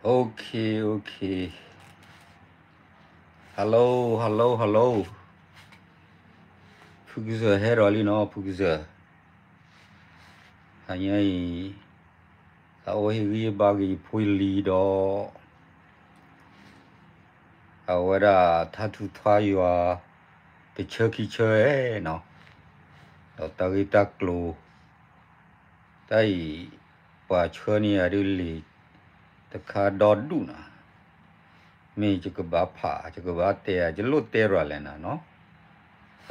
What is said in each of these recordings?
Okay, okay. Hello, hello, hello. ဖုကစၢၢ်ဟဲဒီးလံနီၤ, ဖုကစၢၢ်. ဟါညါအံၤ သးအိၣ်ဟ့ၣ်ဂံၢ်ဟ့ၣ်ဘါက့ၤယဖိယလံၤဒီး အဝဲဒၣ်ထါထူၣ်ထါယွၤ တဆၢခံဆၢနီၤ, ဒီးတၢ်ဂ့ၢ်တၢ်ကျိၤ တၢ်အံၤ ပှၤဆှၢန့ၢ်ယၤဒ်လံာ်တခါဒီဒူၣ်နီၤ, မ့ၢ်ယကဘၣ်ဖး ယကဘၣ်တဲ ယလိၣ်တဲရၤလဲၣ်နၤနီၤ,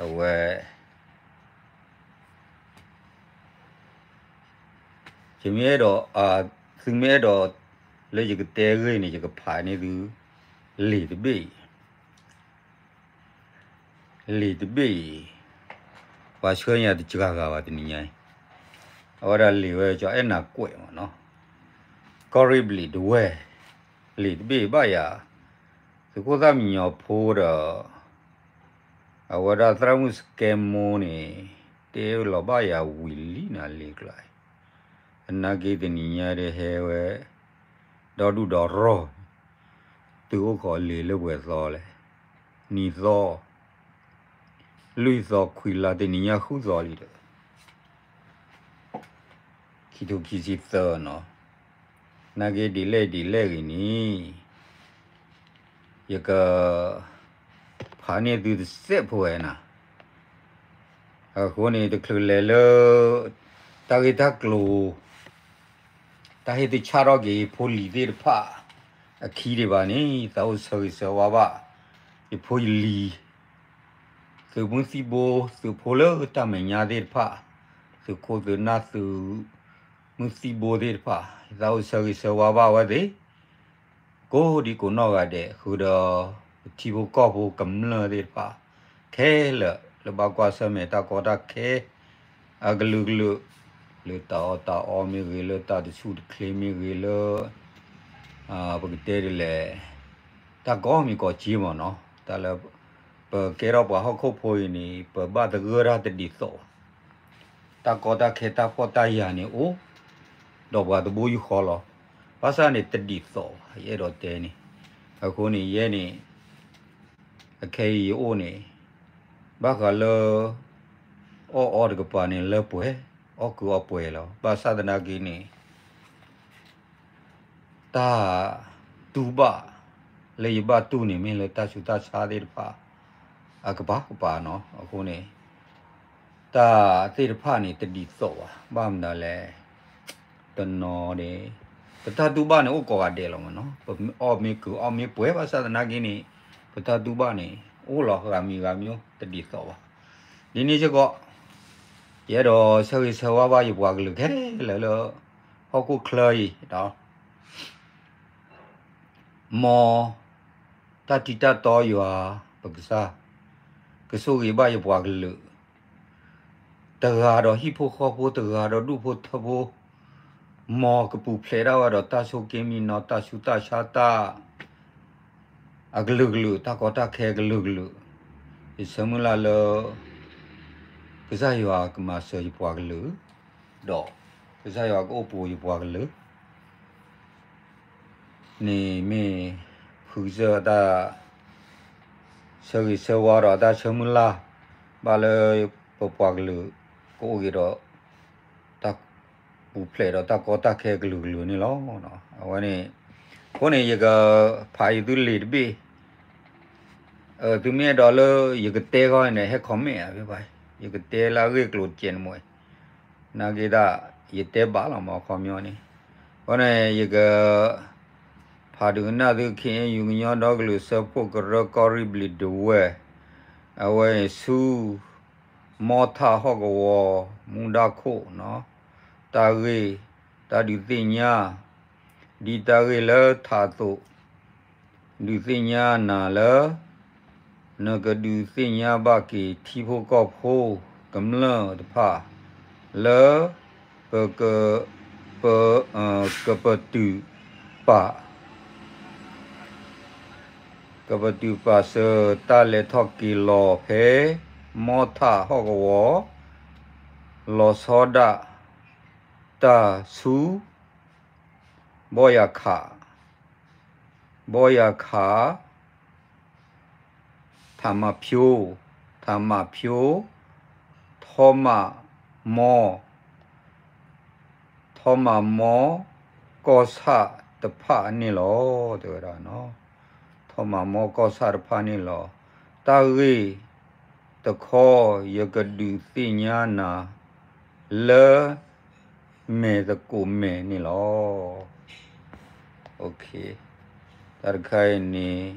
အဝဲ ယမ့ၢ်အဲၣ်ဒိး သုမ့ၢ်အဲၣ်ဒိး လၢယကတဲဂ့ၢ်န့ၣ် ယကဖးန့ၢ်သု လံာ်တဘ့ၣ်အံၤ လံာ်တဘ့ၣ်အံၤ ပှၤဆှၢညါတစှၤဂၤဘၣ်တနံၤညါအံၤ, အဝဲဒၣ်လံာ်ဝဲကၠီအဲၣ်နၤကွဲးမးနီၤ, ကီၢ်ရ့ၣ်ဘျံးဒဝဲၢ်, လံာ်တဘ့ၣ်ဘၣ်ယၤ သုးခိၣ်သၣ်မံညီၤဖိဒီး အဝဲဒၣ်သရၣ်မုၣ်စကဲမိန့ၣ် တဲလီၤဘၣ်ယၤဝံၤလံနၤလံာ်ကျါအံၤ, သနာ်က့တနံၤညါဒီးဟဲဝဲ ဒီဒူၣ်ဒီရီၢ်, သုအိၣ်ခိးလံာ်လၢပှဲၤသီလဲၣ်, နံၤသီ လွံၢ်သီ ခွံလါ တနံၤညါဃုသီလံဒီး ခံထိခံဆံသၢနီၤ, သနာ်က့ဒ်လဲၣ်ဒ်လဲၣ်ဂ့ၤန့ၣ် ယက ဖးန့ၢ်သုတစဲးဖိဝဲနၤ, အဃိန့ၣ် တချုးလဲၤလၢ တၢ်ဂ့ၢ်တၢ်ကျိၤ တၢ်ဟ့ၣ်သုဆၣ်ထီၣ်က့ၤဖိလံၤသ့ၣ်တဖၣ် အခံဒံးဘၣ်န့ၣ် သးအိၣ်ဆၢဂ့ၤဆၢဝါဘၣ် ယဖိယလံၤ သုးမုၢ်သံၣ်ဘိ သုးဖိလၢတၢ်မဲာ်ညါသ့ၣ်တဖၣ်, သုးခိၣ်သုးနၢ်သုးမုၢ်သံၣ်ဘိသ့ၣ်တဖၣ် ယသးအိၣ်ဆၢဂ့ၤဆၢဝါဘၣ်ဝဲသ့ၣ်, ကိးဒံကိးနီၢ်ဂၤဒဲး ဃုာ်ဒီး ပထံဖိကီၢ်ဖိကမျၢၢ်သ့ၣ်တဖၣ် ခဲလၢာ်လၢဘၣ်ကွၢ်ဆၢၣ်မဲာ်တၢ်ကီတၢ်ခဲ အကလုာ်ကလုာ်, လၢတၢ်အီၣ်တၢ်အီမ့ၢ်ဂ့ၤ, လၢတၢ်တဆူၣ်တချ့မ့ၢ်ဂ့ၤ, လၢ ပကတဲဒ်လဲၣ်, တၢ်ကိးမံၤကိးက့မးနီၤ, တၢ်လၢ ပကဲထီၣ်ပှၤဟီၣ်ခိၣ်ဖိအံၤန့ၣ် ပဘၣ်သဂၢၢ်တၢ်တဒ်သိးဘၣ်, တၢ်ကီတၢ်ခဲတၢ်ဖှီၣ်တၢ်ယာ်န့ၣ်အိၣ်, ဒီးပှၤတဘိယူၢ်ဃီလီၤ, ဘၣ်ဆၣ်န့ၣ်တဒ်သိးဘၣ် ယအဲၣ်ဒိးတဲန့ၣ်, အဃိန့ၣ်ယဲန့ၣ် အခဲအံၤယအိၣ်န့ၣ် ဘၣ်ဃးလၢ အီၣ်အီတကပၤန့ၣ်လၢပှဲၤ, အီၣ်ကုၢ်အီၣ်ပှဲၤလီၤ, ဘၣ်ဆၣ်သနာ်က့န့ၣ် တၢ်တူၢ်ဘၣ်လၢယဘၣ်တူၢ်န့ၣ် မ့ၢ်လၢတၢ်ဆူးတၢ်ဆါသ့ၣ်တဖၣ် အကပၤကပၤနီၤ, အဃိန့ၣ် တၢ်သ့ၣ်တဖၣ်န့ၣ်တဒ်သိးဘၣ်, ဘၣ်မနုၤလဲၣ်, တနီၤန့ၣ် ပတၢ်တူၢ်ဘၣ်န့ၣ်အိၣ်ကိးဂၤဒဲးလီၤမးနီၤ, ပအီၣ်မ့ၢ်ကုၢ်အီၣ်မ့ၢ်ပှဲၤ ဘၣ်ဆၣ်သနာ်က့န့ၣ် ပတၢ်တူၢ်ဘၣ်န့ၣ် အိၣ်လီၤဂၤမံၤဂၤမံၤတဒ်သိးဘၣ်, ဒ်န့ၣ်စ့ၢ်ကီး ယအဲၣ်ဒိးဆၢဂ့ၤဆၢဝါဘၣ်ယပှၤကလုာ်ခဲလၢာ်လၢ ဟီၣ်ခိၣ်ချၢအံၤဒီး မ်တၢ်ထံတၢ်တီယွၤပကစၢ် ကဆိၣ်ဂ့ၤဘၣ်ယပှၤကလုာ် တဂၤဒီးဟံၣ်ဖိဃီဖိ တဂၤဒီးဒူၣ်ဖိထၢဖိ, မ်ကပူၤဖျဲးဒၣ်ဝဲဒီးတၢ်ဆိၣ်က့မံနီၤ တၢ်ဆူးတၢ်ဆါတၢ် အကလုာ်ကလုာ် တၢ်ကီတၢ်ခဲအကလုာ်ကလုာ်, ယဆၢမုၢ်လၢ်လၢ ကစၢ်ယွၤကမၤစၢၤယပှၤကလုာ် ဒီးကစၢ်ယွၤကအိၣ်ပူၤယပှၤကလုာ် န့ၣ်မ့ၢ် ဖုကစၢၢ်တၢ် ဆၢဂ့ၤဆၢဝါဒီးတၢ်ဆၢမုၢ်လၢ် ဘၣ်လၢပပှၤကလုာ် ကအိၣ်က့ၤဒီး တၢ်ပူၤဖျဲးဒီးတၢ်ကီတၢ်ခဲကလုာ်ကလုာ်န့ၣ်လီၤ. အဝဲန့ၣ် အဃိန့ၣ် ယကဖးယသုလံာ်တဘ့ၣ် သုမ့ၢ်အဲၣ်ဒိးလၢယကတဲခီန့ၣ် ဟဲ comment အဖဲဘၣ်, ယကတဲလၢအဂ့ၢ်အကျိၤတကဲးန့ၣ်မ့ၢ် နာ်က့ဒၣ် ယတဲဘၣ်လီၤမး အခီပညီန့ၣ်, အဃိန့ၣ် ယက ဖးဒုးကနၣ်သု ခ့ၣ်အဲၣ်ယူၣ် ကညီဒီကလုာ်စၢဖှိၣ်ကရၢကီၢ်ရ့ၣ်ဘျံးဒဝဲၢ်, အဝဲအံၤဆူ မီထၣ်ဟီၣ်ကဝီၤ မူဒါခိၣ်နီၤ, တၢ်ဂ့ၢ် တၢ်ဒုးသ့ၣ်ညါ ဒ်တၢ်ဂ့ၢ်လၢထးအသိး ဒုးသ့ၣ်ညါနၤလၢ နကဒုးသ့ၣ်ညါဘၣ်က့ၤထံဖိကီၢ်ဖိကမျၢၢ်တဖၣ် လၢ ပက ပ ကပတုာ်ပာ် ကပတုာ်ပာ်စၢၤတၢ်လဲၤထီၣ်က့ၤလီၤဖဲ မီထၣ်ဟီၣ်ကဝီၤ လီၤဆီဒၣ်တၢ်ဆူ ဘီယၤခး ဘီယၤခး ထးမးဖၠိ ထးမးဖၠိ ထီမးမီ ထီမးမီ ကီၢ်ဆၣ်တဖၣ်န့ၣ်လီၤ တဲဝဲဒၣ်, ထီမးမီကီၢ်ဆၣ်တဖၣ်န့ၣ်လီၤ. တၢ်ဂ့ၢ်တခီ ယကဒုးသ့ၣ်ညါနၤ လၢ မဲာ်သကိးမဲာ်န့ၣ်လီၤ. တၢ်တခါအံၤန့ၣ်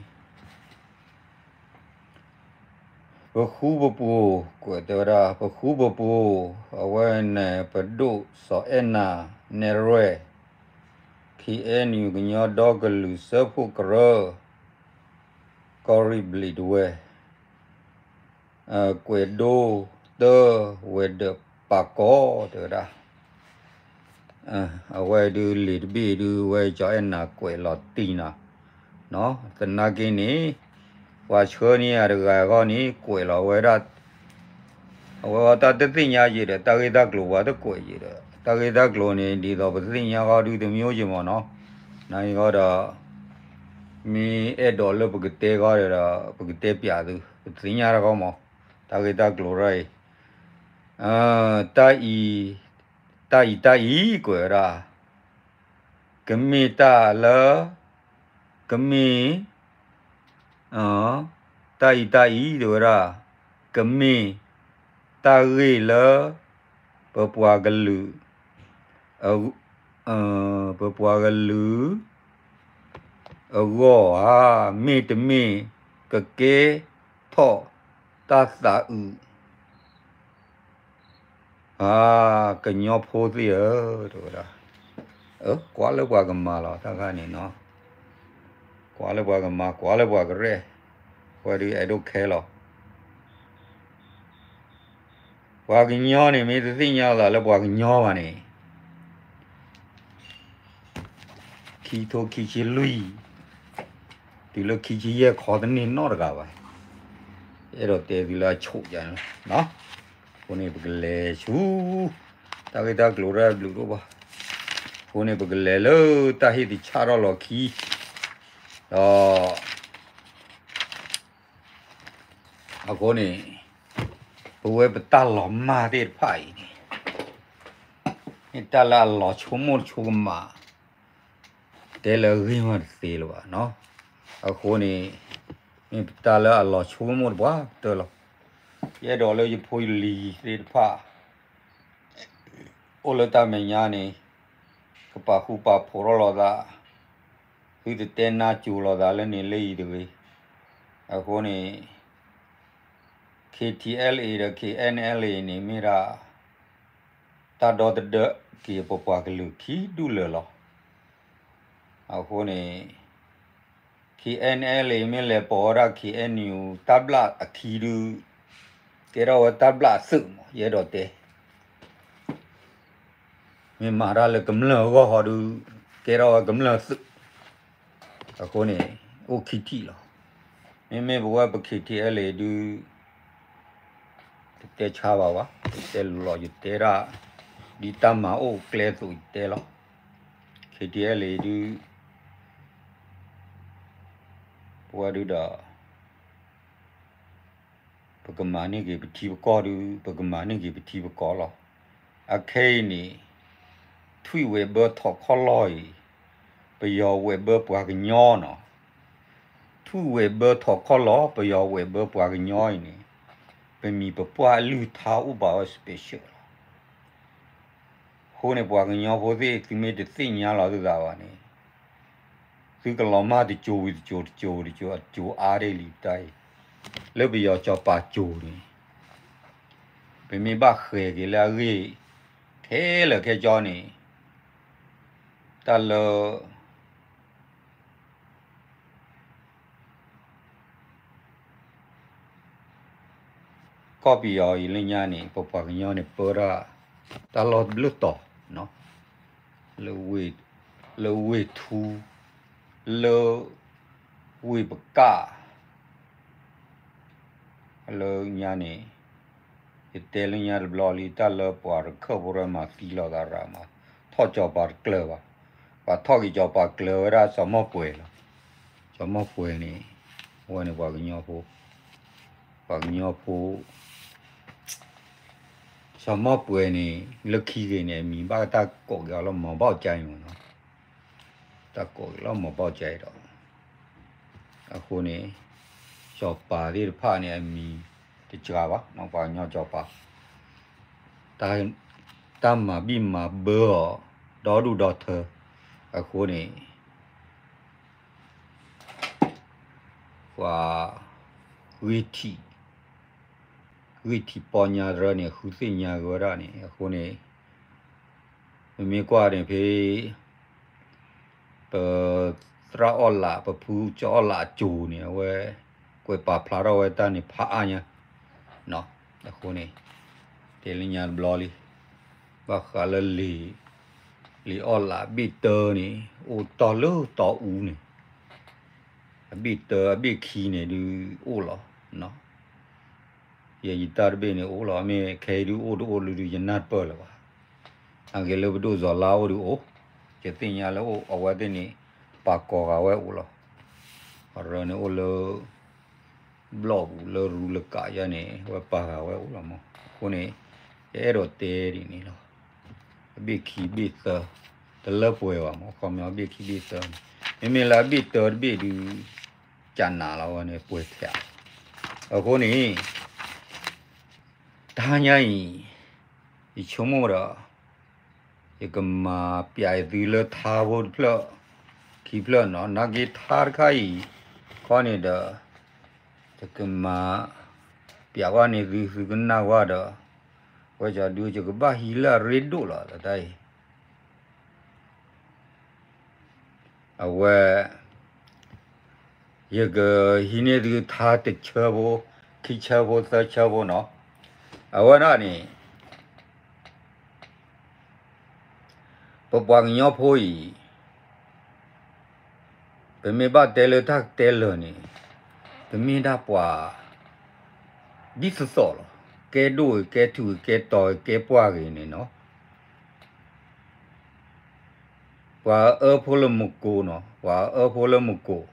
ပဃူပပူၤ ကွဲးတဲဝဲဒၣ် ပဃူပပူၤ အဝဲန့ၣ် ပဒိၣ်စီၤအဲၣ်နၤနဲၣ်ရွဲၣ် ခ့ၣ်အဲၣ်ယူၣ် ကညီဒီကလုာ်စၢဖှိၣ်ကရၢ ကီၢ်ရ့ၣ်ဘျံးဒဝဲၢ် ကွဲးဒိတၢ ဝဲၤဒၢးပာ်ကီၤ တဲဝဲဒၣ် အဝဲဒုးလံာ်တဘ့ၣ်ဒုး ဝဲစီၤအဲၣ်နၤကွဲးလီၤတံၢ်နၤ သနာ်က့န့ၣ် ပှၤဆှၢန့ၢ်ယၤတဂၤအဂီၢ်န့ၣ် ကွဲးလီၤဝဲဒၣ် အဝဲအီၤတၢ်တသ့ၣ်ညါယံာ်ဒီး တၢ်ဂ့ၢ်တၢ်ကျိၤပှၤတကွဲးယံာ်ဒီး တၢ်ဂ့ၢ်တၢ်ကျိၤန့ၣ် ဒ်သိးပသ့ၣ်ညါဃီဒုးတမံၤက့မးနီၤ နဂီၢ်ဒီး မ့ၢ်အဲၣ်ဒိးလၢပကတဲဃီဒီး ပကတဲပၠးသု ပသ့ၣ်ညါတၢ်ဂီၢ်မး တၢ်ဂ့ၢ်တၢ်ကျိၤရၢ်အံၤ တၢ်အံၤ တၢ်အံၤ တၢ်အံၤကွဲးဝဲဒၣ် ကမ့ၢ်တၢ်လၢ ကမ့ၢ် တၢ်အံၤ တၢ်အံၤ တဲဝဲဒၣ် ကမ့ၢ်တၢ်ဂ့ၢ်လၢ ပပှၤကလုာ် ပပှၤကလုာ် အဂီၢ်ဧါ, မ့တမ့ၢ် ကကဲထီၣ်တၢ်သးအုး ဧါ, ကညီဖိသ့ၣ်ဧၢ, တဲဝဲဒၣ်, ကွၢ်လၢပှၤကမၤလီၤ တၢ်ခါန့ၣ်နီၤ, ကွၢ်လၢပှၤကမၤ ကွၢ်လၢပှၤကရဲၣ်, ဝဲဒုးအဲၣ်ဒိးခဲလီၤ ပှၤကညီန့ၣ် မ့ၢ်တသ့ၣ်ညါသးလၢပှၤကညီဘၣ်န့ၣ် ခံထိခံဆံလွံၢ်, တုၤလၢခံဆံယဲၢ်ခီတန့ၢ်နီတဂၤဘၣ်, အဲၣ်ဒိးတဲသုလၢအဆိၣ်ယၤန့ၣ်လီၤ. အဃိန့ၣ် ပကလဲၤဆူ တၢ်ဂ့ၢ်တၢ်ကျိၤရၢ်ဘျုးဒိၣ်ဘၣ်, အဃိန့ၣ် ပကလဲၤလၢတၢ်ဟ့ၣ်သဆၣ်ထီၣ်လီၤခံ, ဒီး အဃိန့ၣ် ပဝဲပတၢ်လီၤမၢ်သ့ၣ်တဖၣ်အံၤန့ၣ် မ့ၢ်တၢ်လၢအလီၤဆိကမိၣ်တဆိကမး, တဲလၢအဂ့ၢ်မးတသ့လၢၤဘၣ်နီၤ, အဃိန့ၣ် မ့ၢ်ပတၢ်လၢအလီၤဆိကမိၣ်တပှၢ်ကတၢၢ်လီၤ. ယအဲၣ်ဒိးလၢယဖိယလံၤသ့ၣ်တဖၣ် အိၣ်လၢတၢ်မဲာ်ညါန့ၣ် ကပာ်ဃူပာ်ဖိးထီၣ်လိာ်သး, သုတတဲနါစိၤလိာ်သးလၢန့ၣ်လၢအံၤတဂ့ၤ. အဃိန့ၣ် ခ့ၣ်ထံၣ်အဲလ်အ့ဒီး ခ့ၣ်အဲၣ်အဲလ်အ့န့ၣ် မ့ၢ်ဒၣ် တၢ်ဒီသဒၢက့ၤပပှၤကလုာ်ခံဒူၣ်လၢာ်လီၤ. အဃိန့ၣ် ခ့ၣ်အဲၣ်အဲလ်အ့ မ့ၢ်လဲၤပိာ်ဝဲဒၣ် ခ့ၣ်အဲၣ်ယူၣ် တၢ်ဘျၣ်အခံဒုး ကဲထီၣ်ဝဲတၢ်ဘျၣ်အသုးမး ယအဲၣ်ဒိးတဲ မ့ၢ်မၤတၢ်လၢကမျၢၢ်အဂီၢ်ဃီဒုး ကဲထီၣ်ဝဲကမျၢၢ်သုး, အဃိန့ၣ် အိၣ်ခံထံၣ်လီၤ. မ့မ့ၢ်ပဝဲပ ခ့ၣ်ထံၣ်အဲလ်အ့ ဒုး တတဲဆါဘၣ်ဘၣ်, တတဲလီၤ ယတဲဒၣ် ဒ်တၢ်မၤအိၣ်ကျဲအသိးယတဲလီၤ. ခ့ၣ်ထံၣ်အဲလ်အ့ ဒုး ပဝဲဒုးဒီး ပကမၤန့ၢ်က့ၤပထံပကီၢ်ဒုး ပကမၤန့ၢ်က့ၤပထံပကီၢ်လီၤ. အခဲအံၤန့ၣ် ထွံၣ်ဝဲၢ်ဘၢထီၣ်ခီၣ်လီၢ်အံၤ ပယီၤဝဲၢ်ဘၢပှၤကညီနီၤ, ထွံၣ်ဝဲၢ်ဘၢထီၣ်ခီၣ်လီၢ် ပယီၤဝဲၢ်ဘၢပှၤကညီအံၤန့ၣ် ပမံၤပပှၢ်အလုၢ်ထါအိၣ်ဘၣ်ဝဲ special လီၤ. အဃိန့ၣ် ပှၤကညီဖိသ့ၣ် သုမ့ၢ်တသ့ၣ်ညါလီၤသုသးဘၣ်န့ၣ် သုကလီၤမၢ်တစိၤဝံၤတစိၤ တစိၤဝံၤတစိၤ အစိၤအါဒ်လံတၢ်အံၤ, လၢပယီၤစီၤပၤစိၤန့ၣ် ပမ့ၢ်ဘၣ်ဃဲၤက့ၤလၢအဂ့ၢ် ခဲလၢာ်ခဲဆ့န့ၣ် တၢ်လၢ ကီၢ်ပယီၤအံၤလၢညါန့ၣ် ပပှၤကညီန့ၣ် ပၢတၢ် တၢ်လီၢ်ဘျၢတီၤ လၢဝ့ၢ်ထူ လၢဝ့ၢ်ပကၣ် လၢညါန့ၣ် ယတဲလၢညါတဘျီလံ တၢ်လၢပှၤရခၢၣ်ဖိရၢမၤသံလိာ်သးရၣ်မး ထီၣ်စီၤပၤတကျၢၤဘၣ်, ပှၤထီၣ်က့ၤစီၤပၤကျၢၤဝဲဒၣ်စီၤမီၢ်ပှဲၤလီၤ. စီၤမီၢ်ပှဲၤန့ၣ်, အဝဲန့ၣ်ပှၤကညီဖိ, ပှၤကညီဖိ, စီၤမီၢ်ပှဲၤန့ၣ် လၢခံဂ့ၤန့ၣ် အမံၤဘၣ်တၢ်ကိးက့ၤအီၤလၢ မောင်ပေါက်ကျား အံၤမ့ၢ်နီၤ, တၢ်ကိးက့ၤလၢ မောင်ပေါက်ကျား အံၤဒီး, အဃိန့ၣ် စီၤပၤသ့ၣ်တဖၣ်န့ၣ် အမံၤတစှၤဘၣ်, ပှၤကညီစီၤပၤ, တၢ်မၤဘံၣ်မၤဘၢအီၤ ဒီဒူၣ်ဒီထၢ, အဃိန့ၣ် ပှၤ ဂံၢ်ထံး, ဂံၢ်ထံးပီညါတရၢန့ၣ် ဃုသ့ၣ်ညါက့ၤဝဲဒၣ်န့ၣ် အဃိန့ၣ်, မ့မ့ၢ်ကွၢ်န့ၣ်ဖဲ ပသရၣ်အီၣ်လး ပဖုကၠီအီၣ်လးအစိၤန့ၣ် အဝဲ ကွဲးပာ်ဖျါထီၣ်ဝဲတၢ်န့ၣ်ဖးအါညါ, အဃိန့ၣ် တဲလၢညါတဘျီလံ, ဘၣ်ဃးလၢ လံာ်အီၣ်လးအဘ့ၣ်တၢန့ၣ် အိၣ်တီၢ်လၢတီအူန့ၣ်, အဘ့ၣ်တၢအဘ့ၣ်ခံန့ၣ်ဒုးအိၣ်လီၤ, ယဲယတၢ်တဘ့ၣ်န့ၣ်အိၣ်လီၤ, မ့ၢ်ခဲအံၤဒုးအိၣ်တအိၣ်လၢဒုးယနၢ်တပၢၢ်လၢၤဘၣ်, အဂ့ၢ်လၢပဒိၣ်စီၤလါအိၣ်ဒုးအိၣ်, ယသ့ၣ်ညါလၢအိၣ်အဝဲသ့ၣ်န့ၣ် ပာ်ကီၤဂာ်ဝဲအိၣ်လီၤ, အရၢန့ၣ်အိၣ်လၢ ဘျီၣ်ပူၤလၢရူလကးယါန့ၣ် ဝဲပာ်ဃာ်ဝဲအိၣ်လီၤမး, အဃိန့ၣ် ယအဲၣ်ဒိးတဲဒ်န့ၣ်လီၤ, အဘ့ၣ်ခံဘ့ၣ်သၢ, တလၢပှဲၤဘၣ်မး, အခီပညီအဘ့ၣ်ခံဘ့ၣ်သၢန့ၣ် မ့မ့ၢ်လၢအဘ့ၣ်တၢတဘ့ၣ်ဒုး ကနးလီၤဝဲန့ၣ်ပှဲၤထဲးလီၤ, အဃိန့ၣ် တဟါညါအံၤ ယဆိကမိၣ်ဒီး ယကမၤပျးသုလၢထါဖိတဖျၢၣ် ခံဖျၢၣ်နီၤ, နာ်က့ထါတခါအံၤ ခီန့ၣ်ဒီး ယကမၤပျးကွၢ်န့ၢ်သု သုကနၣ်ကွၢ်ဒီး ဝဲကဒုးယကဘၣ်ဟံးလၢအရ့ဒိၣ်လီၤ တၢ်အံၤ အဝဲ ယကဟံးန့ၢ်သုထါတဆၢဖိ ခံဆၢဖိ သၢဆၢဖိနီၤ, အဝဲဒၣ်န့ၣ် ပပှၤကညီဖိအံၤ ပမ့ၢ်ဘၣ်တဲလၢတၢ်ကတဲလၢာ်န့ၣ် ပမ့ၢ်ဒၣ်ပှၤ ဒ်သိးသိးလီၤ, ကဲဒိၣ်ဂ့ၤ ကဲထူးဂ့ၤ ကဲတီၤဂ့ၤ ကဲပှၢ်ဂ့ၤန့ၣ်နီၤ, ပှၤအၢဖိလၢမူကိးနီၤ, ပှၤအၢဖိလၢမူကိး,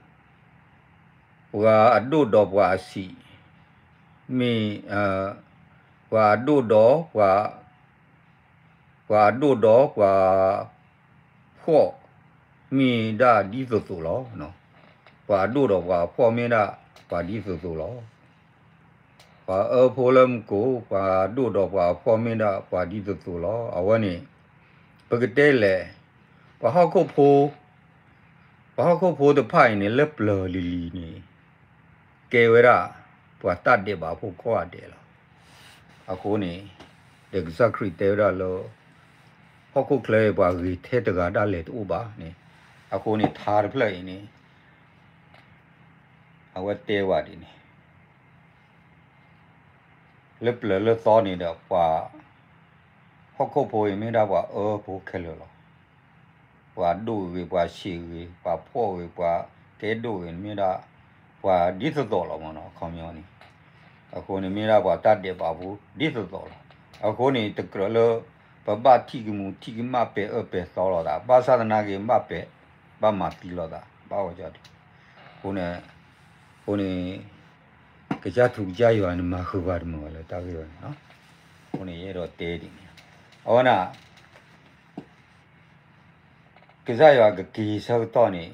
ပှၤအဒိၣ်ဒီးပှၤအဆံး, မ့ၢ် ပှၤအဒိၣ်ဒီးပှၤ ပှၤအဒိၣ်ဒီးပှၤဖှီၣ် မ့ၢ်ဒၣ်ဒ်သိးသိးလီၤ. ပှၤအဒိၣ်ဒီးပှၤဖှီၣ်မ့ၢ်ဒၣ်ပှၤဒ်သိးသိးလီၤ. ပှၤအၢဖိလၢမူကိး ပှၤဒိၣ်ဒီးပှၤဖှီၣ်မ့ၢ်ဒၣ်ပှၤဒ်သိးသိးလီၤ. အဝဲန့ၣ် ပကတဲလဲၣ်, ပှၤဟီၣ်ခိၣ်ဖိ ပှၤဟီၣ်ခိၣ်ဖိတဖၣ်အံၤန့ၣ် လၢပျၢၤလံၤလံၤန့ၣ် ကဲဝဲဒၣ် ပှၤတၢ်ဒဲးဘးဖိကိးဂၤဒဲးလီၤ. အဃိန့ၣ် ဒီးကစၢ်ခရံာ်တဲဝဲဒၣ်လၢ ဟီၣ်ခိၣ်ချၢအံၤ ပှၤဂ့ၤထဲတဂၤဒၣ်လဲာ်တအိၣ်ဘၣ်န့ၣ်, အဃိန့ၣ် ထါတဖျၢၣ်အံၤန့ၣ် အဝဲတဲဝဲဒ်န့ၣ် လၢပျၢၤလၢသီန့ၣ်ဒီး ပှၤဟီၣ်ခိၣ်ဖိအံၤမ့ၢ်ဒၣ်ပှၤအၢဖိခဲလၢာ်လီၤ. ပှၤဒိၣ်ဂ့ၤ ပှၤဆံးဂ့ၤ ပှၤဖှီၣ်ဂ့ၤ ပှၤကဲဒိၣ်ဂ့ၤန့ၣ်မ့ၢ်ဒၣ် ပှၤဒ်သိးသိးလီၤမ့ၢ်နီၤ အခီပညီန့ၣ်, အဃိန့ၣ်မ့ၢ်ဒၣ်ပှၤတၢ်ဒဲးဘးဖိဒ်သိးသိးလီၤ. အဃိန့ၣ် တကြၢးလၢ ပဘၣ်ထံၣ်ကမူးထံၣ်ကမၣ်ပဲာ်အၢပဲာ်သီလိာ်သး ဘၣ်ဆၣ်သနာ်က့ ဘၣ်ပဲာ် ဘၣ်မၤသံလိာ်သး ဘၣ်ဝဲကၠီဒ် အဃိန့ၣ် အဃိန့ၣ် ကစၢ်ထူးကစၢ်ယွၤန့ၣ် မၤဃုာ်ပှၤတမုာ်ဘၣ်လၢတၢ်ဂ့ၢ်ဝဲန့ၣ်လီၤ. အဃိန့ၣ် ယအဲၣ်ဒိးတဲဒ်န့ၣ်, အဝဲဒၣ် ကစၢ်ယွၤကက့ၤဆၢကတီၢ်န့ၣ်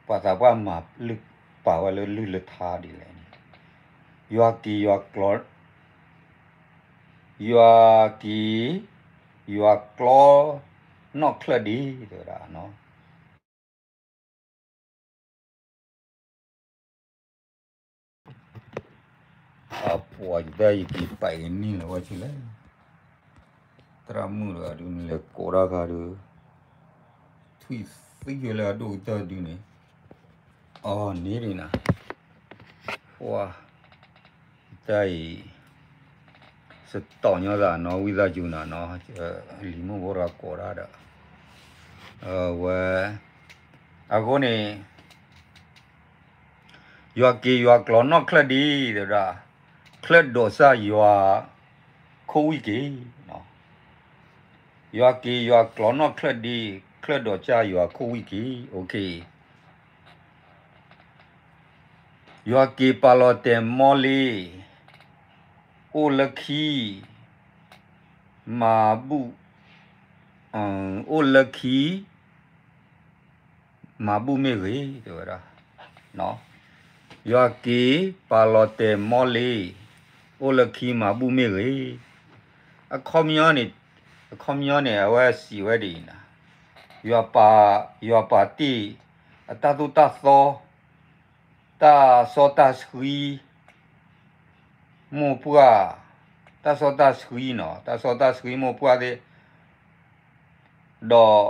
ပှၤသးပှၢ်မၤလုၢ်ပာ်ဝဲလၢလုၢ်လၢထါဒ်လဲၣ်န့ၣ်, ယွၤက့ၤယွၤကျီ ယွၤက့ၤ ယွၤကျီ နီၢ်ချၢၣ်ဒံး တဲဝဲဒၣ် အပှၤယတၢ်ယက့ၤပာ်ကန့ၢ်လီၤဝဲဆံးလဲၣ်, သရၣ်မုၣ်တဂၤဒုး နလဲၤကိးတၢ်ခါဒုး ထွံၣ်သံဝဲလၢအဒိၣ်ကတၢၢ်ဒုးန့ၣ်, အီၤန့ၣ်ဒ်နၤ, ပှၤ တၢ်အံၤ စတီၣ်ညီသးနီၤ ဝံသးစူၤနၤနီၤ, လံၤမုၣ်ဖိတဂၤကိးတၢ်ဒီး အဝဲ အဃိန့ၣ် ယွၤက့ၤယွၤကျီနီၢ်ချၢၣ်ဒံး တဲဝဲဒၣ်, ချၢၣ်ဒိးစၢ်ယွၤ ခိၣ်ဝံၣ်က့ၤ, ယွၤက့ၤယွၤကျီနီၢ်ချၢၣ်ဒံး ချၢၣ်ဒိးစၢ်ယွၤခိၣ်ဝံၣ်က့ၤ, အိၣ်ခ့ ယွၤက့ၤပာ်လီၤတဲာ်မီလ့, အိၣ်လၢခံ, မၤဘူၣ်, အိၣ်လၢခံ, မၤဘူၣ်မ့ၢ်ဂ့ၤ တဲဝဲဒၣ်. ယွၤက့ၤပာ်လီၤတဲာ်မီလ့, အိၣ်လၢခံမၤဘူၣ်မ့ၢ်ဂ့ၤ. အခီပညီန့ၣ်, အခီပညီန့ၣ် အဝဲစံးဝဲဒ်အံၤန့ၣ်, ယွၤပာ်, ယွၤပာ်တ့ၢ်အတၢ်သိၣ်တၢ်သီ, တၢ်စီတၢ်ဆှံ, မိၢ်ပှၢ်, တၢ်စီတၢ်ဆှံနီၤ, တၢ်စီတၢ်ဆှံမိၢ်ပှၢ်သ့ၣ်, ဒီး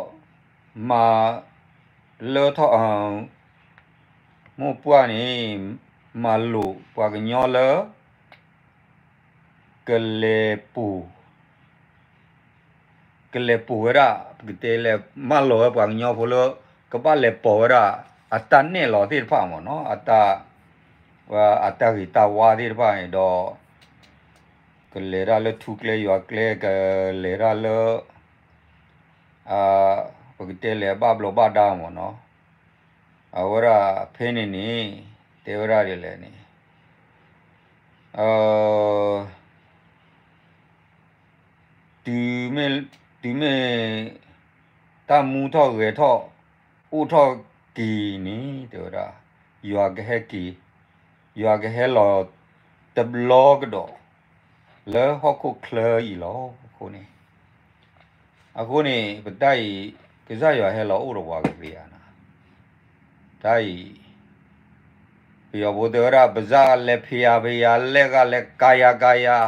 မၤလၢထီၣ်, မိၢ်ပှၢ်န့ၣ် မၤလိာ်ပှၤကညီလၢ ကလဲၤပူၤ ကလဲၤပူၤဝဲဒၣ်, ပကတဲလဲၤမၢလီၤဝဲပှၤကညီဖိလၢ ကဘၣ်လဲၤပိာ်ဝဲဒၣ် အတၢ်နဲၣ်လီၤသ့ၣ်တဖၣ်မ့ၢ်နီၤ, အတၢ်, အတၢ်ဂ့ၤတၢ်ဝါသ့ၣ်တဖၣ်န့ၣ်ဒီး ကလဲၤတၢ်လၢထူကျဲယွၤကျဲ, ကလဲၤတၢ်လၢ ပကတဲလဲၤဘၣ်ဘျီးဘၣ်ဒါမ့ၢ်နီၤ. အဝဲဒၣ်ဖဲန့ၣ်န့ၣ် တဲဝဲဒၣ်ဒ်လဲၣ်န့ၣ်, တုၤမ့ၢ်, တုၤမ့ၢ်တၢ်မူထီၣ်ဂဲၤထီၣ် အိၣ်ထီၣ်က့ၤန့ၣ် တဲဝဲဒၣ်, ယွၤကဟဲက့ၤ, ယွၤကဟဲလီၤတဘျီကဒီး လၢဟီၣ်ခိၣ်ချၢအံၤလီၤ. အဃိန့ၣ်, အဃိန့ၣ် ပတၢ်အံၤ ကစၢ်ယွၤဟဲလီၤအိၣ်ဒီးပှၤကသ့ဧါန့ၣ်, တၢ်အံၤ ပယီၤဖိတဲဝဲဒၣ် ပစၢ်လဲၤဖံးယၤဖံးယၤ လဲၤဂၤလဲၤကါယၤကါယၤ,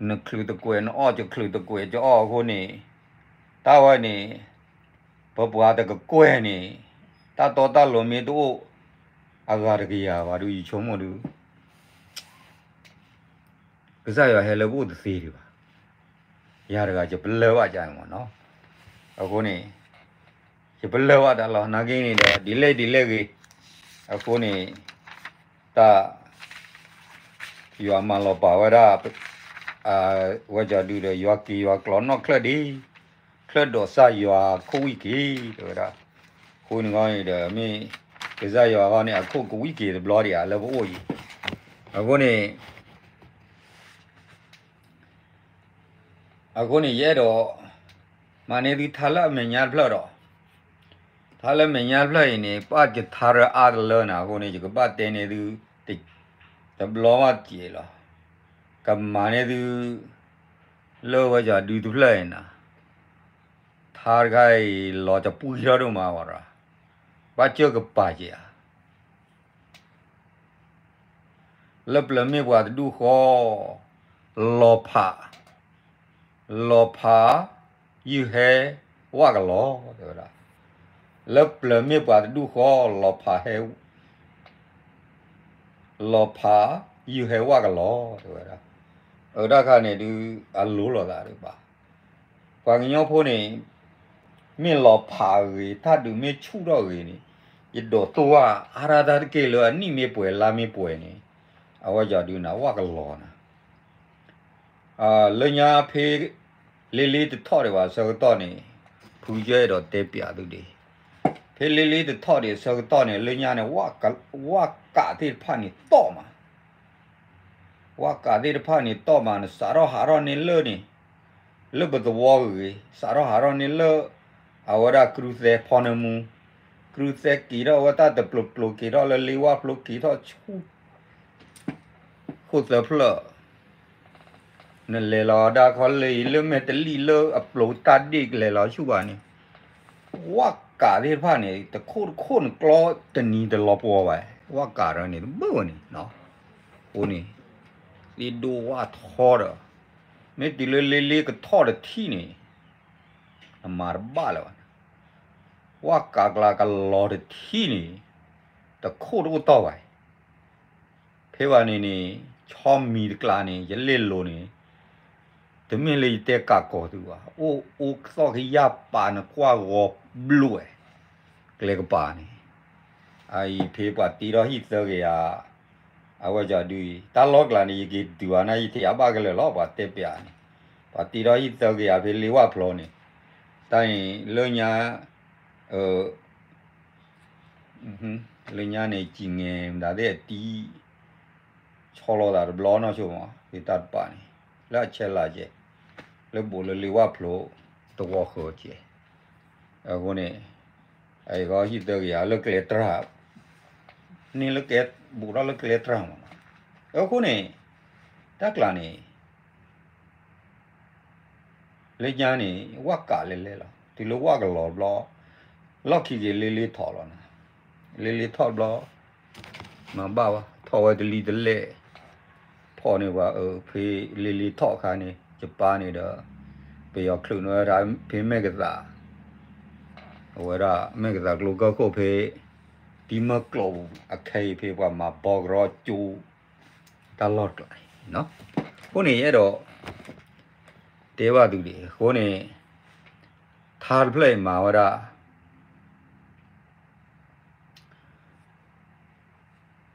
နချုးတကွဲးနအီၣ် ယချုးတကွဲးယအီၣ်အဃိန့ၣ်, တၢ်ဝဲန့ၣ် ပပှၤတကကွဲၢ်န့ၣ် တၢ်တီတၢ်လိၤမ့ၢ်တအိၣ် အဂၤတကယၤဘၣ်ဒုး ယဆိကမိၣ်ဒုး ကစၢ်ယွၤဟဲလၢပအိၣ်တသ့ဒံးဘၣ်. ယၤတဂၤယပလၢၢ်ဘၣ်ကမ့ၢ်နီၤ. အဃိန့ၣ် ယပလၢၢ်ဘၣ်တၢ်လီၤ နာ်က့န့ၣ်ဒီး ဒ်လဲၣ်ဒ်လဲၣ်ဂ့ၤ, အဃိန့ၣ် တၢ် ယွၤမၤလီၤပာ်ဝဲဒၣ် ဝဲကီၤဒုဒီး ယွၤက့ၤယွၤကျီနီၢ်ချၢၣ်ဒ့, ချၢၣ်ဒိးစၢ်ယွၤခိၣ်ဝံၣ်က့ၤ တဲဝဲဒၣ်. အဃိန့ၣ်ဂီၢ်န့ၣ်ဒီး မ့ၢ်ကစၢ်ယွၤဂီၢ်န့ၣ် အခိၣ်ကဝံၣ်က့ၤတဘျီဒံးဧါ လၢပအိၣ်အံၤ. အဃိန့ၣ် အဃိန့ၣ် ယအဲၣ်ဒိး မၤန့ၢ်သုထါလၢအမဲာ်ညါတဖျၢၣ်ဒီး, ထါလၢမဲာ်ညါတဖျၢၣ်အံၤန့ၣ် ပာ်ကထါရၢအါတလၢန့ၣ် အဃိန့ၣ် ယကဘၣ်တဲန့ၢ်သု တဘျီဘၣ်က့ၤလီၤ. ကမၤန့ၢ်သု လၢဝဲကီၤဒုတဖျၢၣ်အံၤန့ၣ်, ထါတခါအံၤ လီၤတပှံထီၣ်ဒိၣ်မးဝဲဒၣ်, ဘၣ်စၢၢ်ကပၤက့ၤဧါ. လၢပျၢၤမ့ၢ်ပှၤတဒူၣ်ဃီ, လီၤဖး, လီၤဖး, ယုၢ်ဟဲဝၣ်ကလီၤ တဲဝဲဒၣ်. လၢပျၢၤမ့ၢ်ပှၤတဒူၣ်ဃီ, လီၤဖးဟဲ, လီၤဖး, ယုၢ်ဟဲဝၣ်ကလီၤ တဲဝဲဒၣ်. အတၢ်ခါန့ၣ်ဒုး အလိၤလိာ်သးဒံးဘၣ်. ပှၤကညီဖိန့ၣ် မ့ၢ်လီၤဖးဂ့ၤ တၢ်ဒုးမ့ၢ်ဆူၣ်ထီၣ်ဂ့ၤန့ၣ်, ယဒိးတိၢ်ဘၣ်အါတၢ်တၢ်တက့ၢ်လၢအနံၣ်မ့ၢ်ပှဲၤလါမ့ၢ်ပှဲၤန့ၣ်, အဝဲကီၤဒုးန့ၣ် ဝၣ်ကလီၤနၤ. လၢညါဖဲ လ့လ့တထီၣ်ဒံးဘၣ်ဆၢကတီၢ်န့ၣ်, ဖုယဲၢ်အဲၣ်ဒိးတဲပျးသုဒံး, ဖဲလ့လ့တထီၣ်ဒံးဆၢကတီၢ်န့ၣ် လၢညါန့ၣ် ဝၣ်ကးသ့ၣ်တဖၣ်န့ၣ်တီၣ်မး ဝၣ်ကးသ့ၣ်တဖၣ်န့ၣ်တီၣ်မးန့ၣ် စးထီၣ်ဟးထီၣ်န့ၢ်လၢန့ၣ်, လၢပသဝီဂ့ၤဂ့ၤ စးထီၣ်ဟးထီၣ်န့ၢ်လၢ အဝဲဒၣ်ကြူၢ်သဲဖီနၢမူ, ကြူၢ်သဲက့ၤထီၣ်ဝဲတၢ်တပျိၤပျိၤက့ၤထီၣ်လၢလ့ဝၣ်ဖျိက့ၤထီၣ်ဆူ ခိၣ်သၢဖျၢၣ် နလဲၤလီၤဒၣ်ခီလၢအံၤ လၢမဲာ်တလံၣ်လၢအပျိၤတၢ်ဒ့ၣ်ကလဲၤလီၤဆူၣ်ဘၣ်န့ၣ်, ဝၣ်ကးသ့ၣ်တဖၣ်န့ၣ် တခိၣ်တခိၣ်န့ၣ် ကျီတနံၤတလီၤပှီၤဘၣ်, ဝၣ်ကးဒီးန့ၣ် တဘၣ်ဝဲန့ၣ်, အဃိန့ၣ် သ့ၣ်ဒိၣ်ဝၣ်ထီဒီး, မ့ၢ်တုၤလၢလ့လ့ကထီၣ်တထံၣ်န့ၣ် အမၤတဘၣ်လၢၤဘၣ်န့ၣ်, ဝၣ်ကးကျါကလီၤတထံၣ်န့ၣ် တခိၣ်တအိၣ်တီၢ်ဘၣ် ဖဲဘၣ်န့ၣ်န့ၣ် ဆီမံၤတကျါန့ၣ် ယလဲၤလိၤန့ၣ်, တမ့ၢ်လၢယတဲကးကီၤသုဘၣ်, အိၣ်အိၣ်သီၣ်ကယၢ်ပာ်နကွၢ်ဂီၤဘျုးဝဲ, ကျဲကပၤန့ၣ်, အအံၤဖဲပှၤတ့ထီၣ်ဟံၣ်သၢကယၤ, အဝဲကီၤဒုအံၤ တၢ်လီၢ်ကျါန့ၣ် ယက့ၤတုၤဘၣ်န့ၣ် ယထံၣ်အဘၣ်ကလဲာ်လီၤ ပှၤတဲပျးန့ၣ်, ပှၤတ့ထီၣ်ဟံၣ်သၢကယၤဖဲလ့ဝၣ်ဖျိန့ၣ်, တၢ်န့ၣ်လၢညါ အ လၢညါန့ၣ် ကံၣ်ငဲၤမတၤသ့ၣ်အတံ ဆီလီၤသးတဘျီနီၢ်ဆိမး သ့ၣ်တၢ်တပာ်န့ၣ် လၢအဆဲးလၤကဲး လၢဘူးလၢလ့ဝၣ်ဖျိ သဝီဃၢၤကဲး အဃိန့ၣ် အဂီၢ်ဟံၣ်သၢကယၤလၢကျဲတြၢ် န့ၣ်လၢကဲဘူးထီၣ်လၢကျဲတြၢ်မးနီၤ အဃိန့ၣ် တၢ်ကျါန့ၣ် လၢညါန့ၣ် ဝၣ်ကးလဲၤလဲၤလီၤ တုၤလၢဝၣ်ကလီၤဘျီ လီၢ်ခံက့ၤလ့လ့ထီၣ်လီၤနီၤ လ့လ့ထီၣ်ဘျီ မၤဘၣ်ဝဲ ထီၣ်ဝဲတလံၤတလဲၣ် ဖီၣ်န့ၢ်ပှၤအၢ ဖဲလ့လ့ထီၣ်အခါန့ၣ် ယပၢ်န့ၣ်ဒီး ပယီၤချုးန့ၢ်ဝဲဒၣ်ဖဲမဲာ်ကသး အဝဲဒၣ်မဲာ်ကသးကျိကၢၢ်ခိၣ်ဖဲ တံၤမၢကျိးပူၤ အခဲအံၤဖဲပှၤမၤဘီကရီကၠိ တၢ်လီၢ်တကျါန့ၣ်နီၤ အဃိန့ၣ် ယအဲၣ်ဒိး တဲဘၣ်သုဒံး အဃိန့ၣ် ထါတဖျၢၣ်အံၤမၤဝဲဒၣ်